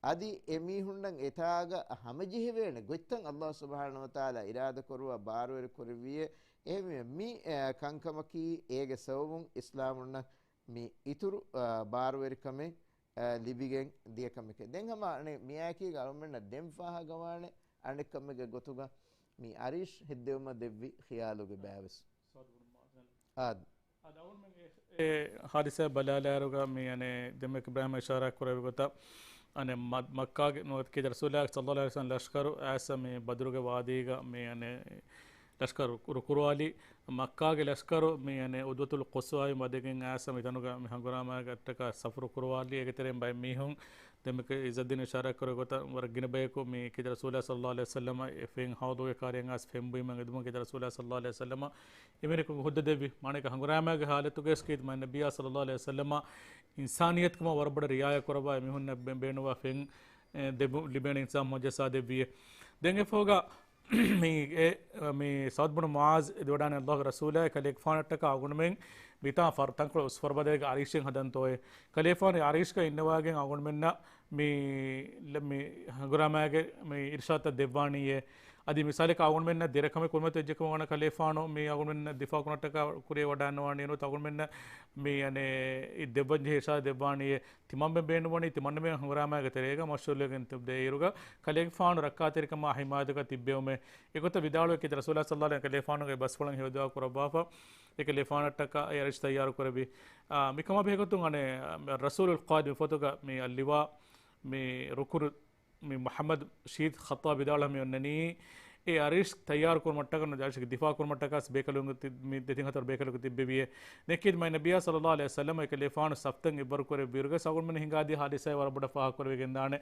އަދި އެ މީހުންނަށް އެތާގަ ހަމަޖެހިވޭނެ ގޮތްތައް ﷲ ސުބްޙާނަހޫ ވަތަޢާލާ އިރާދަކުރުވާ ބާރުވެރި ކުރެއްވިއޭ. އެހެންވެ މި، އަ، ކަންކަމަކީ އޭގެ ސަބަބުން އިސްލާމުންނަށް މި އިތުރު، އަ، ބާރުވެރިކަމެއް، އަ، ލިބިގެން ދިޔަ ކަމެކޭ. ދެން ހަމަ އަނެއް މިއާއެކީގަ އަޅުމެންނަށް ދެން ފާހަގަވާނެ އަނެއް ކަމެއްގެ ގޮތުގަ މި އަރީޝް ހެއްދެވުމަށް ދެއްވި ޚިޔާލުގެ ބައިވެސް. އާދެ. އާދެ، އަޅުމެން އެ، އެ ހާދިސާ ބަލާލާއިރުގަ މި އަނެއް ދެންމެ އިބްރާހިމް އިޝާރާތް ކުރެއްވި ގޮތަށް އަނެއް މަ-، މައްކާގެ ނުވަތަ ކީރިތި ރަސޫލާ ޞައްލައްލާހު ޢަލައިހި ވަސައްލަމަ ލަޝްކަރު އައިސް މި ބަދުރުގެ ވާދީގަ މި އަނެއް ލަޝްކަރު ރު-، ރުކުރުވާލި، މައްކާގެ ލަޝްކަރު މި އަނެއް އުދުވަތުލް ޤުޞްވާއިން ވަދެގެން އައިސް މިތަނުގަ މި ހަނގުރާމާގެ އަށްޓަކާ ސަފު ރުކުރުވާލި. އޭގެ ތެރެއިން ބައެއް މީހުން ދެންމެ އިއްޒައްދީން އިޝާރާތް ކުރެއްވި ގޮތަށް ވަރަށް ގިނަ ބަޔަކު މި ކީރިތި ރަސޫލާ ޞައްލައްލާހު ޢަލައިހި ވަސައްލަމަ އެ ފެން ހައުޟުގެ ކާރިޔަށް އައިސް ފެން ބުއިމަށް އެދުމުން ކީރިތި ރަސޫލާ ޞައްލައްލާހު ޢަލައިހި ވަސައްލަމަ އެމީހަކު ހުއްދަ ދެއްވި. މާނައަކީ ހަނގުރާމާގެ ޙާލަތުގައި ކީރިތި މާތް ނަބިއްޔާ ޞައްލައްލާހު ޢަލައިހި ވަސައްލަމަ އިންސާނިއްޔަތުކަމަށް ވަރަށް ބޮޑަށް ރިޢާޔަތް ކުރައްވާ އެމީހުންނަށް ބެ-، ބޭނުންވާ ފެން، އެ، ދެބު-، ލިބޭނެ އިންސާން މުޢުޖިޒާ ދެއްވިއޭ. ދެން އެފަހުގަ މި، އެ، މި ސަޢުދު ބުނު މުޢާޛް އެދިވަޑާނެ ﷲ ގެ ރަސޫލާއި ކަލޭގެފާނަށްޓަކާ އަޅުގަނޑުމެން މިތާ ފަރު-، ތަންކޮޅެއް އުސް ފަރުބަދައިގެ އަރީޝެއް ހަދަންތޯއޭ. ކަލޭގެފާނު އަރީޝްގަ އިންނަވާގެން އަޅުގަނޑުމެންނަށް މި، މި ހަނގުރާމާގެ މި އިރުޝާދުތައް ދެއްވާނީއޭ. އަދި މިސާލަކަށް އަޅުގަނޑުމެންނަށް ދެރަ ކަމެއް ކުރިމަތިވެއްޖެ ކަމަށް ވަންޏާ ކަލޭގެފާނު މި އަޅުގަނޑުމެންނަށް ދިފާޢު ކުރުމަށްޓަކާ ކުރިޔަށް ވަޑައިގަންނަވާނީ ނުވަތަ އަޅުގަނޑުމެންނަށް މި އަނެއް ދެއްވަންޖެހޭ އިރުޝާދު ދެއްވާނީއޭ. ތިމަންމެން ބޭނުންވަނީ ތިމަންނަމެން ހަނގުރާމާގެ ތެރޭގަ މަޝްޣޫލުވެގެން ތި-، ދޭއިރުގަ ކަލޭގެފާނު ރައްކާތެރިކަމާ ޙިމާޔަތުގަ ތިއްބެވުމޭ. އެގޮތަށް ވިދާޅުވެ ކީރިތި ރަސޫލާ ޞައްލައްލާހު ޢަލައިހި ވަސައްލަމަ ކަލޭގެފާނުގެ ބަސްފުޅަށް ހެޔޮދުޢާ ކުރައްވާފަ، އެ ކަލޭގެފާނަށްޓަކާ އެ އަރީޝް ތައްޔާރު ކުރެއްވި. އާ، މިކަމާ ބެހޭގޮތުން އަނެއް ރަސޫލުލް ޤާއިދު މި ފޮތުގަ މި އައްލިވާ މި ރުކުރު މި މުޙައްމަދު ޝަހީދު ޚައްޠާބް ވިދާޅުވާ މި އޮންނަނީ، އެ އަރީޝް ތައްޔާރު ކުރުމަށްޓަކާ، އަރީޝްގެ ދިފާޢު ކުރުމަށްޓަކާ ބޭކަލުންގެ ތި-، މި ދެތިން ހަތަރު ބޭކަލަކު ތިއްބެވިއޭ. ދެން ކީރިތި މާތް ނަބިއްޔާ ޞައްލައްލާހު ޢަލައިހި ވަސައްލަމަ އެކަލޭގެފާނު ސަފްތައް އެއްވަރު ކުރެއްވިއިރުގަ އަޅުގަނޑުމެން ހިނގާދިޔަ ހާދިސާއެއް ވަރަށް ބޮޑަށް ފާހަގަކުރެވިގެންދާނެ.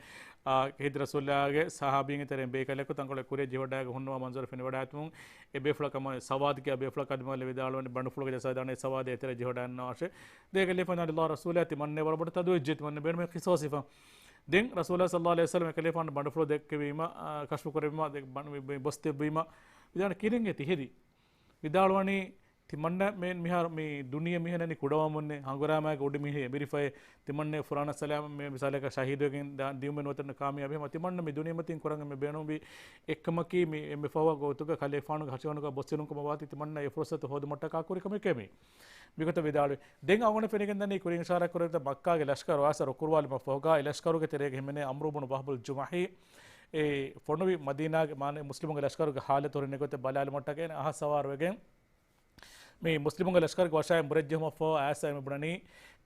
އާ، ކީރިތި ރަސޫލާގެ ސަޙާބީންގެ ތެރެއިން ބޭކަލަކު ތަންކޮޅެއް ކުރިޔަށް ޖެހިވަޑައިގެން ހުންނަވާ މަންޒަރު ފެނިވަޑައިގަތުމުން އެ ބޭފުޅަށް ކަމަށް ސަވާދު ކިޔާ ބޭފުޅަކަށް އަދި މާލެ ވިދާޅުވަނީ ބަނޑުފުޅުގެ ޖަސާދާނެ ސަވާދެއް އެތެރެ ޖެހިވަޑައިގަންނަވާށޭ. ދެން އެކަލޭގެފާނު ދާނީ ﷲ ރަސޫލާ ތިމަންނަ ވަރަށް ބޮޑަށް ތަދުވެއްޖެ ތިމަންނަ ބޭނުމޭ ޚިޞޯސިފަ. ދެން ރަސޫލާ ޞައްލައްލާހު ޢަލައިހި ވަސައްލަމަ އެކަލޭގެފާނު ބަނޑުފުޅު ދެއްކެވީމަ، އާ، ކަޝްފު ކުރެވީމަ، ދެ-، ބަނޑު-، މި-، މި-، ބޮސް ދެއްވީމަ، ވިދާޅު ކިހިނެއް ތި ހެދީ؟ ވިދާޅުވަނީ، ތިމަންނަ މި-، މިހާރު މި ދުނިޔެ މިހެންނަނީ ކުޑަވަމުންނޭ، ހަނގުރާމާގެ އުޑި މިހިރީ އެނބިރިފައޭ، ތިމަންނަ ފުރާނަ ސަލާމް މި މިސާލަކަށް ޝަހީދުވެގެން ދާ-، ދިއުމެއް ނުވަތަ ކާމިޔާބެއް ހަމަ ތިމަންނަ މި ދުނިޔެމަތިން ކުރަން އެންމެ ބޭނުންވީ އެއްކަމަކީ މި އެންމެ ފަހު ގޮތުގަ ކަލޭގެފާނުގެ ހަށިގަނޑުގަ ބޮސް ދިނުންކަމަށް ވާތީ ތިމަންނަ އެ ފުރުޞަތު ހޯދުމަށްޓަކާ ކުރި ކަމެކޭ މީ. މިގޮތަށް ވިދާޅުވި. ދެން އަޅުގަނޑު ފެނިގެންދަނީ ކުރިން އިޝާރާތް ކުރެއްވި މައްކާގެ ލަޝްކަރު އައިސް ރުކުރުވާލުމަށް ފަހުގަ އެ ލަޝްކަރުގެ ތެރޭގަ ހިމެނޭ އަމްރު ބުނު ވަހްބުލް ޖުމަޙީ އެ ފޮނުވި މަދީނާގެ މާނަ މުސްލިމުންގެ ލަޝްކަރުގެ ޙާލަތު ހުރި ނިގޮތެއް ބަލާލުމަށްޓަކައި އަހަ ސަވާރުވެގެން މި މުސްލިމުންގެ ލަޝްކަރުގެ ވަށާއިން ބުރެއްޖެހުމަށްފަހު އައިސް އެމެ ބުނަނީ،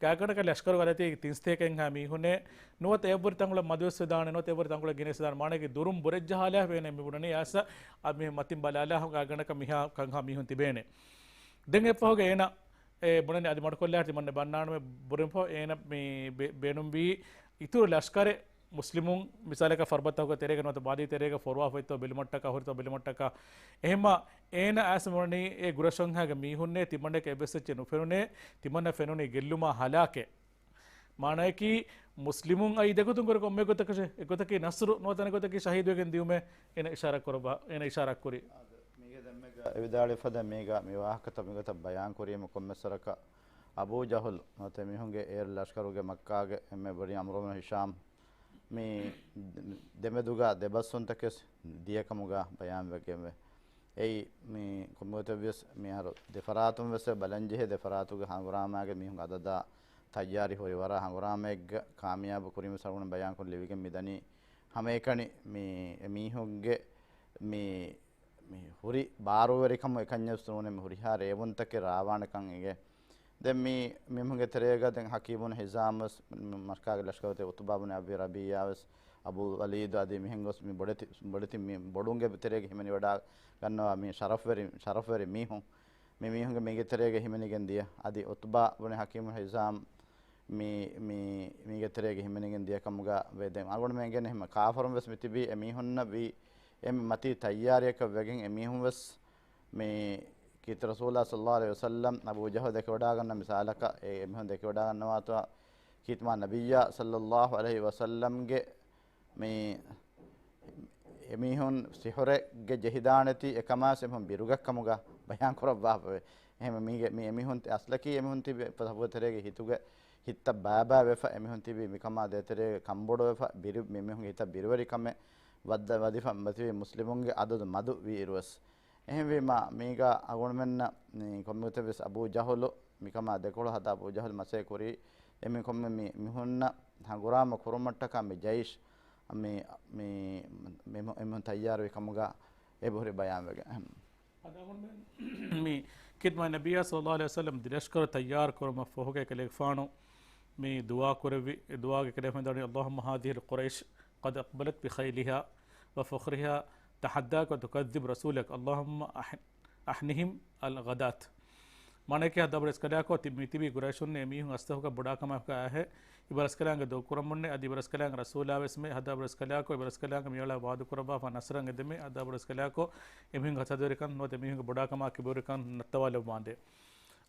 ގާތްގަނޑަކަށް ލަޝްކަރުގެ އަދަދީ ތިންސަތޭކައެއްހާ މީހުންނޭ، ނުވަތަ އެއްވަރު ތަންކޮޅެއް މަދުވެސް ވެދާނެ، ނުވަތަ އެއްވަރު ތަންކޮޅެއް ގިނަވެސް ވެދާނެ، މާނައަކީ ދުރުން ބުރެއްޖަހާލާފަ ވޭނެ މި ބުނަނީ އައިސް އަ، މި މަތިން ބަލާލާ ގާތްގަނޑަކަށް މިހާ ކަންހާ މީހުން ތިބޭނެ. ދެން އެއްފަހުގަ އޭނަ އެ ބުނަނީ އަދި މަޑުކޮށްލާ ތިމަންނަ ބަންނާނަމޭ ބުރިންފަހު އޭނަ މި ބެ-، ބޭނުންވީ އިތުރު ލަޝްކަރެއް މުސްލިމުން މިސާލަކަށް ފަރުބަދަތަކުގެ ތެރޭގަ ނުވަތަ ވާދީ ތެރޭގަ ފޮރުވާފައިތޯ ބެލުމަށްޓަކާ ހުރިތޯ ބެލުމަށްޓަކާ. އެހެންމަ އޭނަ އައިސް ބުނަނީ އެ ގުރަށުންހާގެ މީހުންނޭ ތިމަންނައަކަށް އެއްވެސް އެއްޗެއް ނުފެނުނޭ، ތިމަންނަ ފެނުނީ ގެއްލުމާ ހަލާކެއް. މާނަޔަކީ، މުސްލިމުން އައީ ދެގޮތުން ކުރެ ކޮންމެ ގޮތަކަށެ، އެގޮތަކީ ނަޞްރު ނުވަތަ އަނެއް ގޮތަކީ ޝަހީދުވެގެން ދިޔުމޭ އޭނަ އިޝާރާތް ކުރައްވާ، އޭނަ އިޝާރާތް ކުރީ. އާދެ، މީގެ ދެންމެގަ އެވިދާޅި ފަދަ މީގަ މި ވާހަކަތައް މިގޮތަށް ބަޔާން ކުރީމަ ކޮންމެސް ވަރަކަށް އަބޫ ޖަހުލު ނުވަތަ މީހުންގެ އޭރު ލަޝްކަރުގެ މައްކާގެ އެންމެ ބޮޑި އަމްރު ބުނު ހިޝާމް މި ދެމެދުގަ ދެބަސްވުންތަކެސް ދިޔަކަމުގަ ބަޔާންވެގެންވޭ. އެއީ މި ކޮންމެގޮތެއްވިޔަސް މިހާރު ދެފަރާތުން ވެސް ބަލަންޖެހޭ ދެފަރާތުގެ ހަނގުރާމާގެ މީހުން އަދަދާ ތައްޔާރީ ހުރި ވަރަށް ހަނގުރާމައެއްގަ ކާމިޔާބު ކުރީމަ ސަރުގުނަ ބަޔާންކޮށް ލިބިގެން މިދަނީ ހަމައެކަނި މި އެމީހުންގެ މި މި ހުރި ބާރުވެރިކަމު އެކަންޏެއް ނޫނެ މި ހުރިހާ ރޭވުންތަކެއް ރާވާނެކަން އެނގޭ. ދެން މި މީހުންގެ ތެރޭގަ ދެން ޙަކީމު ބުނު ހިޒާމް ވެސް މައްކާގެ ލަޝްކަރު އުތުބާ ބުނު އަބީ ރަބީޢާ ވެސް އަބޫ ވަލީދު އަދި މިހެން ގޮސް މި ބޮޑެތި، ބޮޑެތި މި ބޮޑުންގެ ތެރޭގަ ހިމެނިވަޑާ ގަންނަވާ މި ޝަރަފްވެރި، ޝަރަފްވެރި މީހުން. މި މީހުންގެ މީގެ ތެރޭގަ ހިމެނިގެން ދިޔަ. އަދި އުތުބާ ބުނެ ޙަކީމު ހިޒާމް މި، މި، މީގެ ތެރޭގަ ހިމެނިގެން ދިޔަކަމުގަ ވޭ. ދެން އަޅުގަނޑުމެން އެނގޭނެ ހަމަ ކާފަރުން ވެސް މިތިބީ އެމީހުންނަށް ވީ އެންމެ މަތީ ތައްޔާރިއަކަށް ވެގެން އެމީހުން ވެސް މި ކީރިތި ރަސޫލާ ޞައްލައްލާހު ޢަލައިހި ވަސައްލަމް އަބޫ ޖަހުލް ދެކެވަޑާގަންނަ މިސާލަކަށް އެ އެމީހުން ދެކެވަޑާގަންނަވާތޯ ކީރިތި މާ ނަބިއްޔާ ޞައްލައްލާހު ޢަލައިހި ވަސައްލަމްގެ މި އެމީހުން ސިޙުރެއްގެ ޖެހިދާނެތީ އެކަމާސް އެމީހުން ބިރުގައްކަމުގަ ބަޔާން ކުރައްވާފަވޭ. އެހެން މީގެ، މި އެމީހުން އަސްލަކީ އެމީހުން ތިބެ ސަފުގެ ތެރޭގެ ހިތުގެ ހިތްތައް ބާބާ ވެފަ، އެމީހުން ތިބީ މިކަމާ ދޭތެރޭގެ ކަންބޮޑުވެފަ، ބިރު، މި މީހުންގެ ހިތަށް ބިރުވެރިކަމެއް ވައްދަ ވަދިފަ މަތިވީ މުސްލިމުންގެ އަދަދު މަދު ވީ އިރުވެސް. އެހެންވީމާ، މީގަ އަޅުގަނޑުމެންނަށް މި ކޮންމެގޮތެއްވެސް އަބޫ ޖަހުލު މިކަމާ ދެކޮޅު ހަދާ އަބޫ ޖަހުލު މަސޭ ކުރީ، އެ މި ކޮންމެ މި މިހުންނަށް ހަނގުރާމަ ކުރުމަށްޓަކާ މި ޖައިޝް މި، މި، މި، މި ތައްޔާރުވި ކަމުގަ އެބަހުރި ބަޔާންވެގެން. އަދި އަޅުގަނޑުމެން މި ކީރިތި މާ ނަބިއްޔާ ޞައްލައްލާހު ޢަލައިހި ވަސައްލަމް ދެލަޝްކަރު ތައްޔާރު ކުރުމަށް ފަހުގަ އެކަލޭގެފާނު މި ދުޢާ ކުރެއްވި، ދުޢާގެ އެކަލޭގެފާނު ދަނީ، اللهم هذه قريش قد أقبلت بخيلها وفخرها تحداك وتكذب رسولك، اللهم أح-، أحنهم الغداة. މާނައަކީ ހައްދާ ބުރަސްކަލާކޯ ތި-، މި ތިބީ ގުރައިޝުންނޭ މީހުން އަސްތަހުގަ ބޮޑާކަމާ އެހެ، އިބަރަސްކަލާނގެ ދޮގުކުރަމުންނޭ، އަދި އިބަރަސްކަލާނގެ ރަސޫލާ ވެސް މެ ހައްދާ ބުރަސްކަލާކޯ އިބަރަސްކަލާނގެ މިއަޅާ ވާދުކުރައްވާފަ ނަސްރަށް އެދެމޭ، ހައްދާ ބުރަސްކަލާކޯ އެމީހުންގެ ހަސަދަވެރިކަން ނުވަތަ މީހުންގެ ބޮޑާކަމާ ކިބުރުކަން ނައްތަވާލައްވާނދޭ.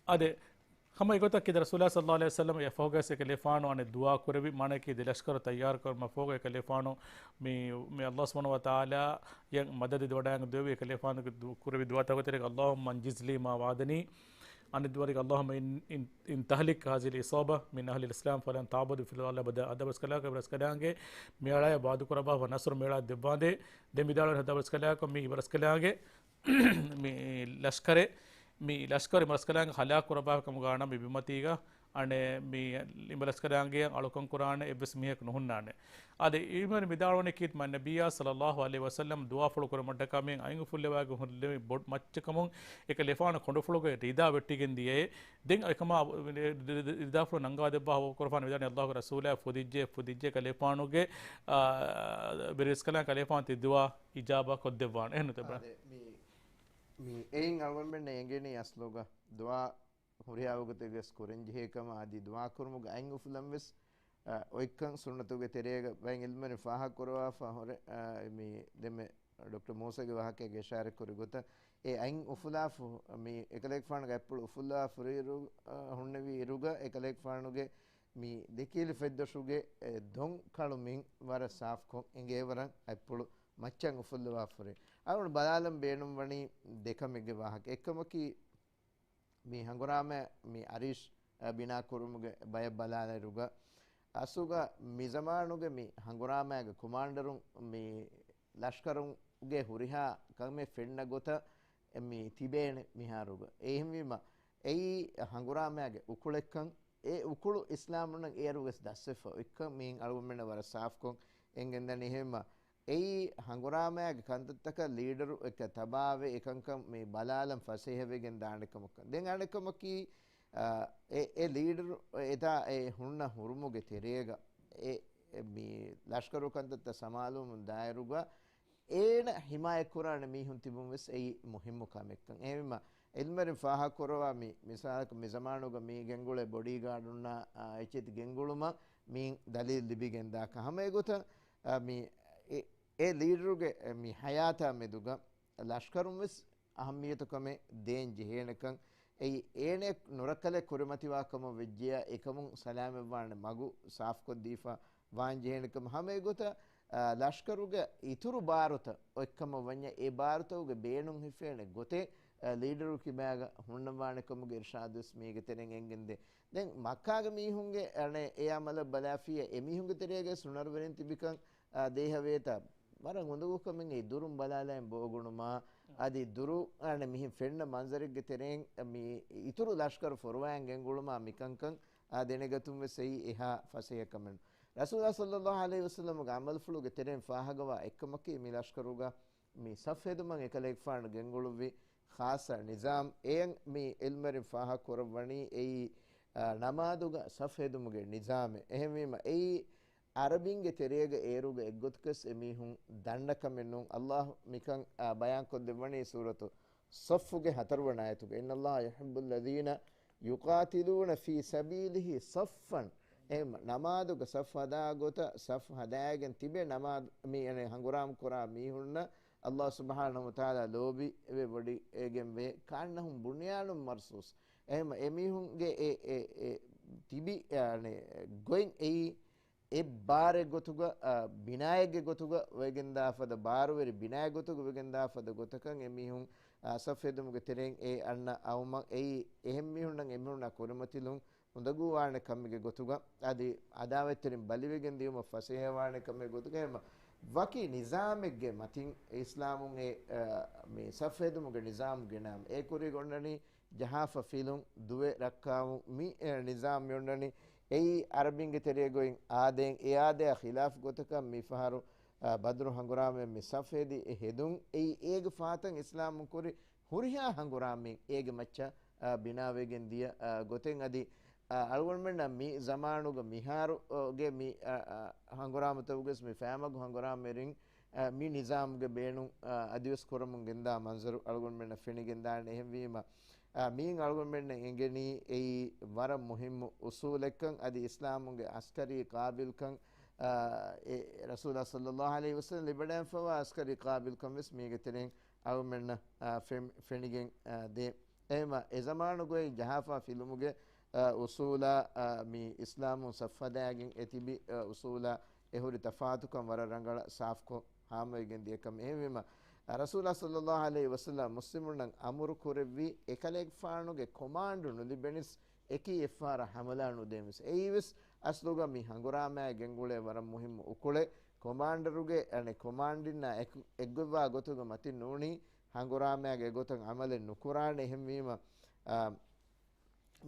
އަދި ހަމަ އެގޮތަށް ކީރިތި ރަސޫލާ ޞައްލައްލާހު ޢަލައިހި ވަސައްލަމް އެ ފަހުގަސް އެކަލޭފާނު އަނެއް ދުޢާ ކުރެއްވި، މާނައަކީ ދެލަޝްކަރު ތައްޔާރު ކުރުމަށް ފަހުގަ އެކަލޭފާނު މި، މި ﷲ ސުބްޙާނަހޫ ވަތަޢާލާ ޔަށް މަދަދު ދެވަޑައިގެން ދެއްވި އެކަލޭފާނުގެ ދު-، ކުރެއްވި ދުޢާތަކުގެ ތެރޭގަ، اللهم أنجز لي ما وعدتني. އަނެއް ދުޢާއަކީ، اللهم إن، إن، إن تهلك هذه العصابة من أهل الإسلام فلن تعبد في الأرض أبدا. އަދާ ބުރަސްކަލާކޯ އިބަރަސްކަލާނގެ މިއަޅާޔަށް ވާދުކުރައްވާފަ ނަސްރު މިއަޅާ ދެއްވާނދޭ. ދެން ވިދާޅުވެ ހައްދާ ބުރަސްކަލާކޯ މި އިބަރަސްކަލާނގެ މި ލަޝްކަރެއް، މި ލަޝްކަރު އިބަރަސްކަލާނގެ ހަލާކު ކުރައްވާފަ ކަމުގަ ވާނަމަ މި ބިމަތީގަ އަނެއް މި އިބަރަސްކަލާނގެ އަޅުކަން ކުރާނެ އެއްވެސް މީހަކު ނުހުންނާނެ. އަދި އިލްމުވެރިން ވިދާޅުވަނީ ކީރިތި މާ ނަބިއްޔާ ޞައްލައްލާހު ޢަލައިހި ވަސައްލަމް ދުޢާފުޅު ކުރުމަށްޓަކާ މި އަތް އުފުއްލަވާގެން ހުރި ބޮޑު މައްޗަކަމުން އެކަލޭފާނު ކޮނޑުފުޅުގެ ރިދާ ވެއްޓިގެން ދިޔައޭ. ދެން އެކަމާ ރިދާފުޅު ނަންގަވާ ދެއްވާ ހަވާ ކުރައްވާނެ ވިދާޅުވަނީ ﷲގެ ރަސޫލާ ފުދިއްޖެ، ފުދިއްޖެ ކަލޭފާނުގެ، އާ، އިބަރަސްކަލާނގެ ކަލޭފާނު ތި ދުޢާ އިޖާބާ ކޮށްދެއްވާނެ. އެހެންނުތަ ބްރާ؟ އާދެ، މި، މި އެއިން އަޅުގަނޑުމެންނަށް އެނގެނީ އަސްލުގަ ދުޢާ ހުރިހާ ވަގުތެއްގަސް ކުރަންޖެހޭ ކަމަށް އަދި ދުޢާ ކުރުމުގެ އަތް އުފުލަން ވެސް، އަ، އޮތްކަން ސުންނަތުގެ ތެރޭގަ ބައެއް އިލްމުވެރިން ފާހަގަކުރައްވާފަ ހުރެ، އަ، މި ދެންމެ ޑޮކްޓަރ މޫސާގެ ވާހަކައިގަ އިޝާރަތްކުރި ގޮތަށް އެ އަތް އުފުލާފަ މި އެކަލޭގެފާނުގެ އަތްޕުޅު އުފުލާ ފުރިއިރު، އަ، ހުންނެވި އިރުގަ އެކަލޭގެފާނުގެ މި ދެކިހިލި ފެއްދޮށުގެ އެ ދޮން ކަޅު މިން ވަރަށް ސާފުކޮށް އެނގޭ ވަރަށް އަތްޕުޅު މައްޗަށް އުފުއްލަވާފަ ހުރި. އަޅުގަނޑު ބަލާލަން ބޭނުންވަނީ ދެކަމެއްގެ ވާހަކަ. އެއްކަމަކީ، މި ހަނގުރާމަ މި އަރީޝް، އަ، ބިނާ ކުރުމުގެ ބަޔަށް ބަލާލިއިރުގަ، އަސްލުގަ މި ޒަމާނުގެ މި ހަނގުރާމައިގެ ކޮމާންޑަރުން މި ލަޝްކަރުގެ ހުރިހާ ކަމެއް ފެންނަ ގޮތަށް މި ތިބޭނެ މިހާރުގަ. އެހެންވީމަ، އެއީ ހަނގުރާމައިގެ އުކުޅެއްކަން، އެ އުކުޅު އިސްލާމުންނަށް އޭރުވެސް ދަސްވެފަ އޮތްކަން މިއިން އަޅުގަނޑުމެންނަށް ވަރަށް ސާފުކޮށް އެނގެންދަނީ. އެހެންވީމަ، އެއީ ހަނގުރާމައިގެ ކަންތައްތަކަށް ލީޑަރު އެކަ ތަބާވެ އެކަންކަން މި ބަލާލަން ފަސޭހަވެގެން ދާނެ ކަމަކަށް. ދެން އަނެއްކަމަކީ، އަ، އެ، އެ ލީޑަރު އެތާ އެ ހުންނަ ހުރުމުގެ ތެރޭގަ އެ، އެ މި ލަޝްކަރު ކަންތައްތައް ސަމާލުވުމުން ދާއިރުގަ އޭނަ ހިމާޔަތްކުރާނެ މީހުން ތިބުން ވެސް އެއީ މުހިއްމު ކަމެއްކަން. އެހެންވީމަ، އިލްމުވެރިން ފާހަގަކުރައްވާ މި މިސާލަކަށް މި ޒަމާނުގަ މީ ގެންގުޅޭ ބޮޑީގާޑުންނާ، އާ، އެއްޗެތި ގެންގުޅުމަށް މީ ދަލީލް ލިބިގެންދާކަށް. ހަމަ އެގޮތަށް، އާ، މި އެ، އެ ލީޑަރުގެ މި ހަޔާތާ މެދުގަ ލަޝްކަރުން ވެސް އަހައްމިޔަތު ކަމެއް ދޭން ޖެހޭނެކަން އެއީ އޭނަ ނުރައްކަލެއް ކުރިމަތިވާ ކަމަށް ވެއްޖިޔާ، އެކަމުން ސަލާމަތްވާނެ މަގު ސާފުކޮށްދީފަ ވާން ޖެހޭނެ ކަމަށް. ހަމަ އެގޮތަށް، އާ، ލަޝްކަރުގެ އިތުރު ބާރުތައް އޮތްކަމަށް ވަންޏާ، އެ ބާރުތަކުގެ ބޭނުން ހިފޭނެ ގޮތެއް، އާ، ލީޑަރު ކިބާގަ ހުންނަވާނެ ކަމުގެ އިރްޝާދުވެސް މީގެ ތެރެއިން އެނގެންދޭ. ދެން މައްކާގެ މީހުންގެ އަނެއް އެ އަމަލަށް ބަލާފިޔަ އެމީހުންގެ ތެރޭގަ ސުނަރުވެރިން ތިބިކަން، އާ، ދޭހަވޭތަ؟ ވަރަށް އުނދަގޫ ކަމެއް އެ ދުރުން ބަލާލައިން ބޯގުނުމާ، އަދި ދުރު އަނެއް މިހެން ފެންނަ މަންޒަރެއްގެ ތެރެއިން މި އިތުރު ލަޝްކަރު ފޮރުވާން ގެންގުޅުމާ މިކަންކަން، އާ، ދެނެގަތުން ވެސް އެއީ އެހާ ފަސޭހަ ކަމެއް. ރަސޫލާ ޞައްލައްލާހު ޢަލައިހި ވަސައްލަމުގެ ޢަމަލުފުޅުގެ ތެރެއިން ފާހަގަވާ އެއްކަމަކީ، މި ލަޝްކަރުގަ މި ސަފް ހެދުމަށް އެކަލޭގެފާނު ގެންގުޅުއްވި ޚާއްޞަ ނިޒާމް. އެއަށް މި ޢިލްމުވެރިން ފާހަގަ ކުރައްވަނީ އެއީ، އާ، ނަމާދުގަ ސަފް ހެދުމުގެ ނިޒާމެއް. އެހެންވީމަ، އެއީ ޢަރަބިންގެ ތެރޭގަ އޭރުގަ އެއްގޮތަކަސް އެމީހުން ދަންނަ ކަމެއް ނޫން. ﷲ މިކަން، އާ، ބަޔާންކޮށްދެއްވަނީ ސޫރަތު ޞައްފުގެ ހަތަރުވަނަ އާޔަތުގަ، إِنَّ اللَّهَ يُحِبُّ الَّذِينَ يُقَاتِلُونَ فِي سَبِيلِهِ صَفًّا. އެހެން ނަމާދުގަ ސަފް ހަދާ ގޮތަށް، ސަފް ހަދާގެން ތިބެ ނަމާދު މި އަނެއް ހަނގުރާމަ ކުރާ މީހުންނަށް ﷲ ސުބްޙާނަހޫ ވަތަޢާލާ ލޯބިވެވޮޑިގެންވޭ. كَأَنَّهُمْ بُنْيَانٌ مَرْصُوصٌ. އެހެން އެމީހުންގެ އެ، އެ، އެ ތިބި، އަނެއް، ގޮތް އެއީ އެއް ބާރެއް ގޮތުގަ، އާ، ބިނާއެއްގެ ގޮތުގަ ވެގެންދާ ފަދަ، ބާރުވެރި ބިނާއެއް ގޮތުގަ ވެގެންދާ ފަދަ ގޮތަކަށް އެމީހުން، އާ، ސަފް ހެދުމުގެ ތެރެއިން އެ އަންނަ އައުމަށް އެއީ އެހެން މީހުންނަށް އެމީހުންނާ ކުރިމަތިލުން އުނދަގޫވާނެ ކަމެއްގެ ގޮތުގަ، އަދި އަދާވަތްތެރިން ބަލިވެގެން ދިޔުމަށް ފަސޭހަވާނެ ކަމެއް ގޮތުގަ، އެހެން ވަކި ނިޒާމެއްގެ މަތިން އިސްލާމުން އެ، އާ، މި ސަފް ހެދުމުގެ ނިޒާމް ގެނާމަ. އެ ކުރީގަ އޮންނަނީ ޖަހާފަ ފިލުން، ދުވެ ރައްކާވުން، މި، އެ، ނިޒާމް މި އޮންނަނީ. އެއީ އަރަބިންގެ ތެރޭގައި އާދައިން، އެ އާދަޔާ ޚިލާފް ގޮތަކަށް މިފަހަރު، އާ، ބަދުރު ހަނގުރާމައިން މި ސަފް ހެދި އެ ހެދުން. އެއީ އޭގެ ފަހަތަށް އިސްލާމުން ކުރި ހުރިހާ ހަނގުރާމައެއް އޭގެ މައްޗަށް، އާ، ބިނާވެގެން ދިޔަ، އާ، ގޮތެއް. އަދި، އާ، އަޅުގަނޑުމެންނަށް މި ޒަމާނުގަ މިހާރު، އާ، ގެ މި، އާ، އާ، ހަނގުރާމަތަކުގަސް މި ފައިމަގު ހަނގުރާމަވެރިން، އާ، މި ނިޒާމުގެ ބޭނުން، އާ، އަދިވެސް ކުރަމުން ގެންދާ މަންޒަރު އަޅުގަނޑުމެންނަށް ފެނިގެންދާނެ. އެހެންވީމަ، އާ، މިއިން އަޅުގަނޑުމެންނަށް އެނގެނީ އެއީ ވަރަށް މުހިއްމު އުސޫލެއްކަން. އަދި އިސްލާމުގެ އަސްކަރީ ޤާބިލްކަން، އާ، އެ ރަސޫލާ ޞައްލައްލާހު ޢަލައިހި ވަސައްލަމް ލިބިވަޑައިގެންފަވާ އަސްކަރީ ޤާބިލްކަން ވެސް މީގެ ތެރެއިން އަޅުގަނޑުމެންނަށް، އާ، ފެން-، ފެނިގެން، އާ، ދޭ. އެހެންވީމަ، އެ ޒަމާނުގައި ޖަހާފާ ފިލުމުގެ، އާ، އުސޫލާ، އާ، މި އިސްލާމުން ސަފް ހަދާގެން އެ ތިބި، އާ، އުސޫލާ އެ ހުރި ތަފާތުކަން ވަރަށް ރަނގަޅަށް ސާފުކޮށް ހާމަވެގެން ދިޔަކަމެއް. އެހެންވީމަ، ރަސޫލާ ޞައްލައްލާހު ޢަލައިހި ވަސައްލަމް މުސްލިމުންނަށް އަމުރު ކުރެއްވީ، އެކަލޭގެފާނުގެ ކޮމާންޑު ނުލިބެނިސް އެކީ އެއްފަހަރަށް ހަމަލާ ނުދޭމެސް. އެއީވެސް އަސްލުގަ މި ހަނގުރާމައާ ގެންގުޅޭ ވަރަށް މުހިއްމު އުކުޅެއް. ކޮމާންޑަރުގެ، އަނެއް، ކޮމާންޑިންނާ އެކު-، އެއްގޮތްވާ ގޮތުގެ މަތިން ނޫނީ ހަނގުރާމައިގެ ގޮތަށް އަމަލެއް ނުކުރާނެ. އެހެންވީމަ، އާ،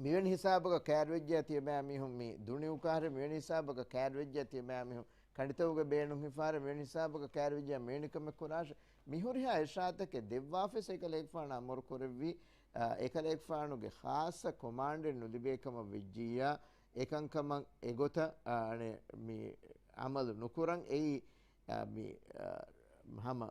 މިވެނި ހިސާބަކަށް ކައިރިވެއްޖެޔާ ތިޔަބައިމީހުން މި ދުނި އުކާހެރެ، މިވެނި ހިސާބަކަށް ކައިރިވެއްޖެޔާ ތިޔަބައިމީހުން ކަނޑިތަކުގެ ބޭނުން ހިފާހެރެ، މިވެނި ހިސާބަކަށް ކައިރިވެއްޖެޔާ މިވެނި ކަމެއް ކުރާށޭ. މި ހުރިހާ އިރްޝާދުތަކެއް ދެއްވާފަސް އެކަލޭގެފާނު އަމުރު ކުރެއްވީ، އާ، އެކަލޭގެފާނުގެ ޚާއްޞަ ކޮމާންޑެއް ނުލިބޭ ކަމަށް ވެއްޖިއްޔާ، އެކަންކަމަށް އެގޮތަށް، އާ، އަނެއް މި އަމަލު ނުކުރަން. އެއީ، އާ، މި، އާ، ހަމަ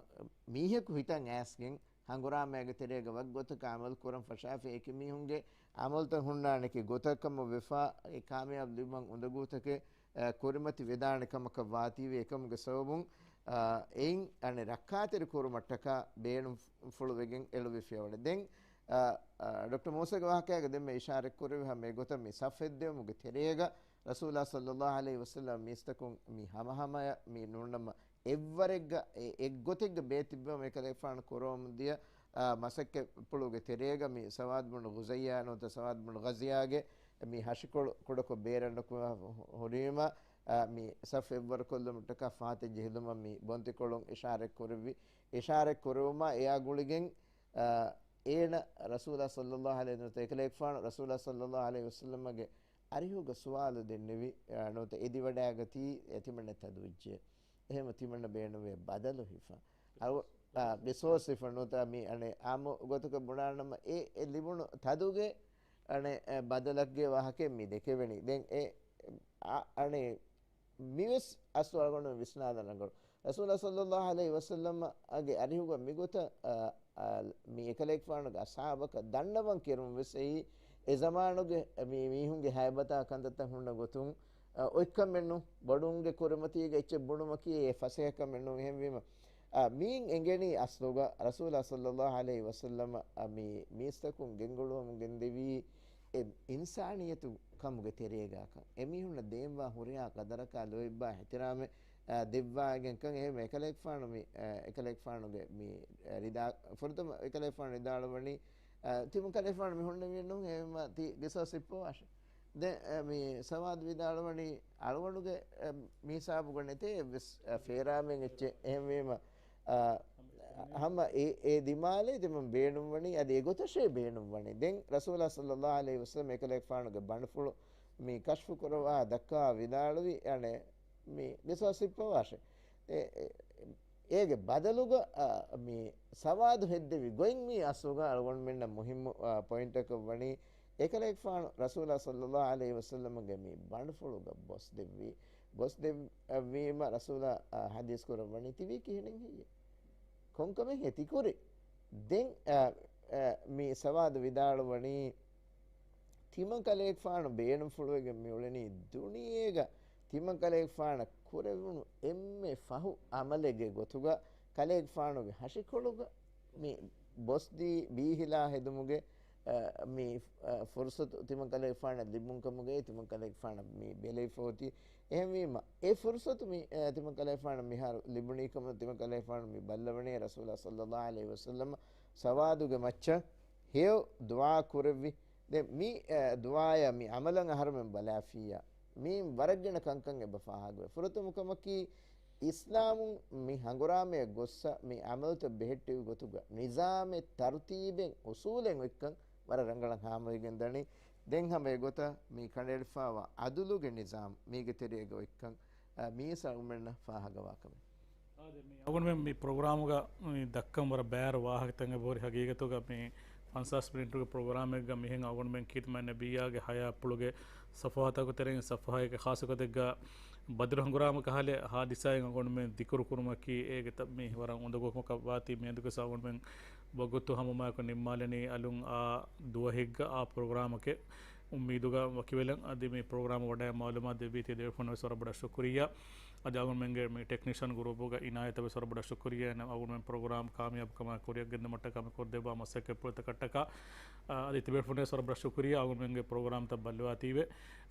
މީހަކު ހިތަށް އައިސްގެން ހަނގުރާމައިގެ ތެރޭގަ ވަކި ގޮތަކަށް އަމަލު ކުރަން ފަށާފަ އެކި މީހުންގެ އަމަލުތައް ހުންނާނެ އެކި ގޮތަކަށް ކަމަށް ވެފަ، އެ ކާމިޔާބު ލިބުމަށް އުނދަގޫތަކެއް، އާ، ކުރިމަތި ވެދާނެ ކަމަކަށް ވާތީވެ. އެކަމުގެ ސަބަބުން، އާ، އެއިން އަނެއް ރައްކާތެރި ކުރުމަށްޓަކާ ބޭނުންފުޅު ވެގެން އެޅުވި ފިޔަވަޅެއް. ދެން، އާ، އާ، ޑޮކްޓަރ މޫސާގެ ވާހަކައިގަ ދެންމެ އިޝާރަތް ކުރެއްވި ހަމަ އެގޮތަށް މި ސަފް ހެއްދެވުމުގެ ތެރޭގަ ރަސޫލާ ޞައްލައްލާހު ޢަލައިހި ވަސައްލަމް މީސްތަކުން މި ހަމަހަމަޔަށް މި ނޫންނަމަ އެއްވަރެއްގަ އެ-، އެއްގޮތެއްގަ ބޭތިއްބަވަމުން އެކަލޭގެފާނު ކުރަވަމުންދިޔަ، އާ، މަސައްކަތްޕުޅުގެ ތެރޭގަ މި ސަވާދު ބުނު ޣުޒައްޔާ ނުވަތަ ސަވާދު ބުނު ޣަޒިޔާގެ މި ހަށިކޮޅު ކުޑަކޮށް ބޭރަށް ނުކުމެ ހުރީމަ، އާ، މި ސަފް އެއްވަރުކޮށްލުމަށްޓަކާ ފާތި ޖެހިލުމަށް މި ބޮންތިކޮޅުން އިޝާރަތް ކުރެއްވި. އިޝާރަތް ކުރެވުމާ އެއާ ގުޅިގެން، އާ، އޭނަ ރަސޫލާ ޞައްލައްލާހު ޢަލައިހި ވަސައްލަމް، އެކަލޭގެފާނު ރަސޫލާ ޞައްލައްލާހު ޢަލައިހި ވަސައްލަމްގެ އަރިހުގަ ސުވާލު ދެންނެވި، އާ، ނުވަތަ އެދިވަޑައިގަތީ އެ ތިމަންނަ ތަދުވެއްޖެ. އެހެން ތިމަންނަ ބޭނުންވޭ ބަދަލު ހިފަ. އަޅު-، އާ، ގެސޯސް ހިފަ ނުވަތަ މި އަނެއް އާއްމު ގޮތަކަށް ބުނާނަމަ އެ، އެ ލިބުނު ތަދުގެ އަނެއް، އެ، ބަދަލެއްގެ ވާހަކައެއް މި ދެކެވެނީ. ދެން އެ، އަ-، އަނެއް މިވެސް އަސްލު އަޅުގަނޑު ވިސްނާލަން ރަނގަޅު. ރަސޫލާ ޞައްލައްލާހު ޢަލައިހި ވަސައްލަމްގެ އަރިހުގަ މިގޮތަށް، އަ، އަ، މި އެކަލޭގެފާނުގެ އަޞްޙާބަކަށް ދަންނަވަން ކެރުން ވެސް އެއީ، އެ ޒަމާނުގެ މި މީހުންގެ ހައިބަތާ ކަންތައްތައް ހުންނަ ގޮތުން، އަ، އޮތްކަމެއް ނޫން. ބޮޑުންގެ ކުރިމަތީގަ އެއްޗެއް ބުނުމަކީ އެ ފަސޭހަކަމެއް ނޫން. އެހެންވީމަ، އާ، މީން އެނގެނީ އަސްލުގަ ރަސޫލާ ޞައްލައްލާހު ޢަލައިހި ވަސައްލަމަ، އާ، މި މީސްތަކުން ގެންގުޅުވަމުން ގެންދެވީ އެ އިންސާނިއްޔަތު ކަމުގެ ތެރޭގާކަން. އެމީހުންނަށް ދޭންވާ ހުރިހާ ޤަދަރަކާ ލޯތްބާ އިޙްތިރާމެއް، އާ، ދެއްވާގެންކަން. އެހެން އެކަލޭގެފާނު މި، އާ، އެކަލޭގެފާނުގެ މި، އާ، ރިދާ، ފުރަތަމަ އެކަލޭގެފާނު ވިދާޅުވަނީ، އާ، ތިމަން ކަލޭގެފާނު މި ހުންނެވިއެއްނޫން، އެހެންވީމަ ތި ގިސާސް ހިއްޕަވާށޭ. ދެން، އަ، މި ސަވާދު ވިދާޅުވަނީ އަޅުގަނޑުގެ، އަ، މި ހިސާބުގަ ނެތޭ އެއްވެސް، އަ، ފޭރާމެއް އެއްޗެއް. އެހެންވީމަ، އަ، ހަމަ އެ، އެ ދިމާލެއް ތިމަން ބޭނުންވަނީ، އަދި އެގޮތަށޭ ބޭނުންވަނީ. ދެން ރަސޫލާ ޞައްލައްލާހު ޢަލައިހި ވަސައްލަމަ އެކަލޭގެފާނުގެ ބަނޑުފުޅު މި ކަޝްފު ކުރައްވާ ދައްކާ ވިދާޅުވި، އަނެއް މި ގިސާސް ހިއްޕަވާށޭ. އެ، އެ، އޭގެ ބަދަލުގަ، އަ، މި ސަވާދު ހެއްދެވި ގޮތް މީ އަސްލުގަ އަޅުގަނޑުމެންނަށް މުހިއްމު، އަ، ޕޮއިންޓަކަށް ވަނީ، އެކަލޭގެފާނު ރަސޫލާ ޞައްލައްލާހު ޢަލައިހި ވަސައްލަމަގެ މި ބަނޑުފުޅުގަ ބޮސް ދެއްވީ، ބޮސް ދެއްވީމަ ރަސޫލާ، އަ، ޙަދީޘް ކުރައްވަނީ ތިވީ ކިހިނެއް ހެއްޔޭ؟ ކޮންކަމެއް ހެއްޔޭ ތިކުރީ؟ ދެން، އަ، އަ، މި ސަވާދު ވިދާޅުވަނީ، ތިމަން ކަލޭގެފާނު ބޭނުންފުޅުވެގެން މިއުޅެނީ ދުނިޔޭގަ ތިމަން ކަލޭގެފާނަށް ކުރެވުނު އެންމެ ފަހު ޢަމަލެއްގެ ގޮތުގަ ކަލޭގެފާނުގެ ހަށިކޮޅުގަ މި ބޮސްދީ ބީހިލާ ހެދުމުގެ، އަ، މި، އަ، ފުރުޞަތު ތިމަން ކަލޭގެފާނަށް ލިބުން ކަމުގައި ތިމަން ކަލޭގެފާނަށް މި ބެލެވިފަ އޮތީ. އެހެންވީމަ، އެ ފުރުޞަތު މި، އަ، ތިމަން ކަލޭގެފާނަށް މިހާރު ލިބުނީ ކަމަށް ތިމަން ކަލޭގެފާނު މި ބައްލަވަނީ ރަސޫލާ ޞައްލައްލާހު ޢަލައިހި ވަސައްލަމަ ސަވާދުގެ މައްޗަށް ހެޔޮ ދުޢާ ކުރެއްވި. ދެން މި، އަ، ދުޢާޔަށް މި ޢަމަލަށް އަހަރުމެން ބަލާފިއްޔާ، މީން ވަރަށް ގިނަ ކަންކަން އެބަ ފާހަގަވޭ. ފުރަތަމަ ކަމަކީ، އިސްލާމުން މި ހަނގުރާމަޔަށް ގޮއްސަ މި ޢަމަލުތައް ބެހެއްޓެވި ގޮތުގަ ނިޒާމެއް، ތަރުތީބެއް، އުސޫލެއް އޮތްކަން ވަރަށް ރަނގަޅަށް ހާމަވެގެން ދަނީ. ދެން ހަމަ އެގޮތަށް މި ކަނޑައެޅިފައިވާ އަދުލުގެ ނިޒާމް މީގެ ތެރޭގަ އޮތްކަން، އަ، މީސް އަޅުގަނޑުމެންނަށް ފާހަގަވާ ކަމެއް. އާދެ، މި އަޅުގަނޑުމެން މި ޕްރޮގްރާމުގަ މި ދައްކަން ވަރަށް ބައިވަރު ވާހަކަތައް އެބަހުރި. ހަގީގަތުގަ މި ފަންސާސް މިނިޓުގެ ޕްރޮގްރާމެއްގަ މިހެން އަޅުގަނޑުމެން ޚިދުމަތް ނަބިއްޔާގެ ޙަޔާތްޕުޅުގެ ޞަފުޙާތަކު ތެރެއިން ޞަފުޙާއެއްގެ ޚާއްޞަ ގޮތެއްގަ ބަދުރު ހަނގުރާމަ ކަހަލަ ޙާދިސާއެއް އަޅުގަނޑުމެން ދިކުރު ކުރުމަކީ އޭގެ ތަ-، މި ވަރަށް އުނދަގޫ ކަމަކަށް ވާތީ. މިއަދުގެސް އަޅުގަނޑުމެން ވަގުތު ހަމަ މާކު ނިންމާލަނީ އަލުން އާ ދުވަހެއްގަ އާ ޕްރޮގްރާމަކެއް އުއްމީދުގަ ވަކިވެލަން. އަދި މި ޕްރޮގްރާމް ވަޑައި މަޢުލޫމާތު ދެއްވީތީ ދެވިފުން ވެސް ވަރަށް ބޮޑަށް ޝުކުރިއްޔާ. އަދި އަޅުގަނޑުމެންގެ މި ޓެކްނިޝަން ގްރޫޕުގަ އިނާޔަތަށް ވެސް ވަރަށް ބޮޑަށް ޝުކުރިއްޔާ. އަޅުގަނޑުމެން ޕްރޮގްރާމް ކާމިޔާބުކަމާ ކުރިއަށް ގެންދުމަށްޓަކާ މި ކޮށްދެއްވާ މަސައްކަތްޕުޅުތަކަށްޓަކާ، އަ، އަދި ތިބޭފުން ވެސް ވަރަށް ބޮޑަށް ޝުކުރިއްޔާ. އަޅުގަނޑުމެންގެ ޕްރޮގްރާމްތައް ބައްލަވާތީވެ.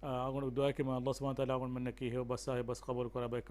އަ، އަޅުގަނޑު ދުޢާއެކީ މާ ﷲ ސުބްޙާނަހޫ ވަތަޢާލާ އަޅުގަނޑުމެންނަކީ ހެޔޮ ބަސްއާ ހެޔޮ ބަސް ޤަބޫލު ކުރާ ބައެއް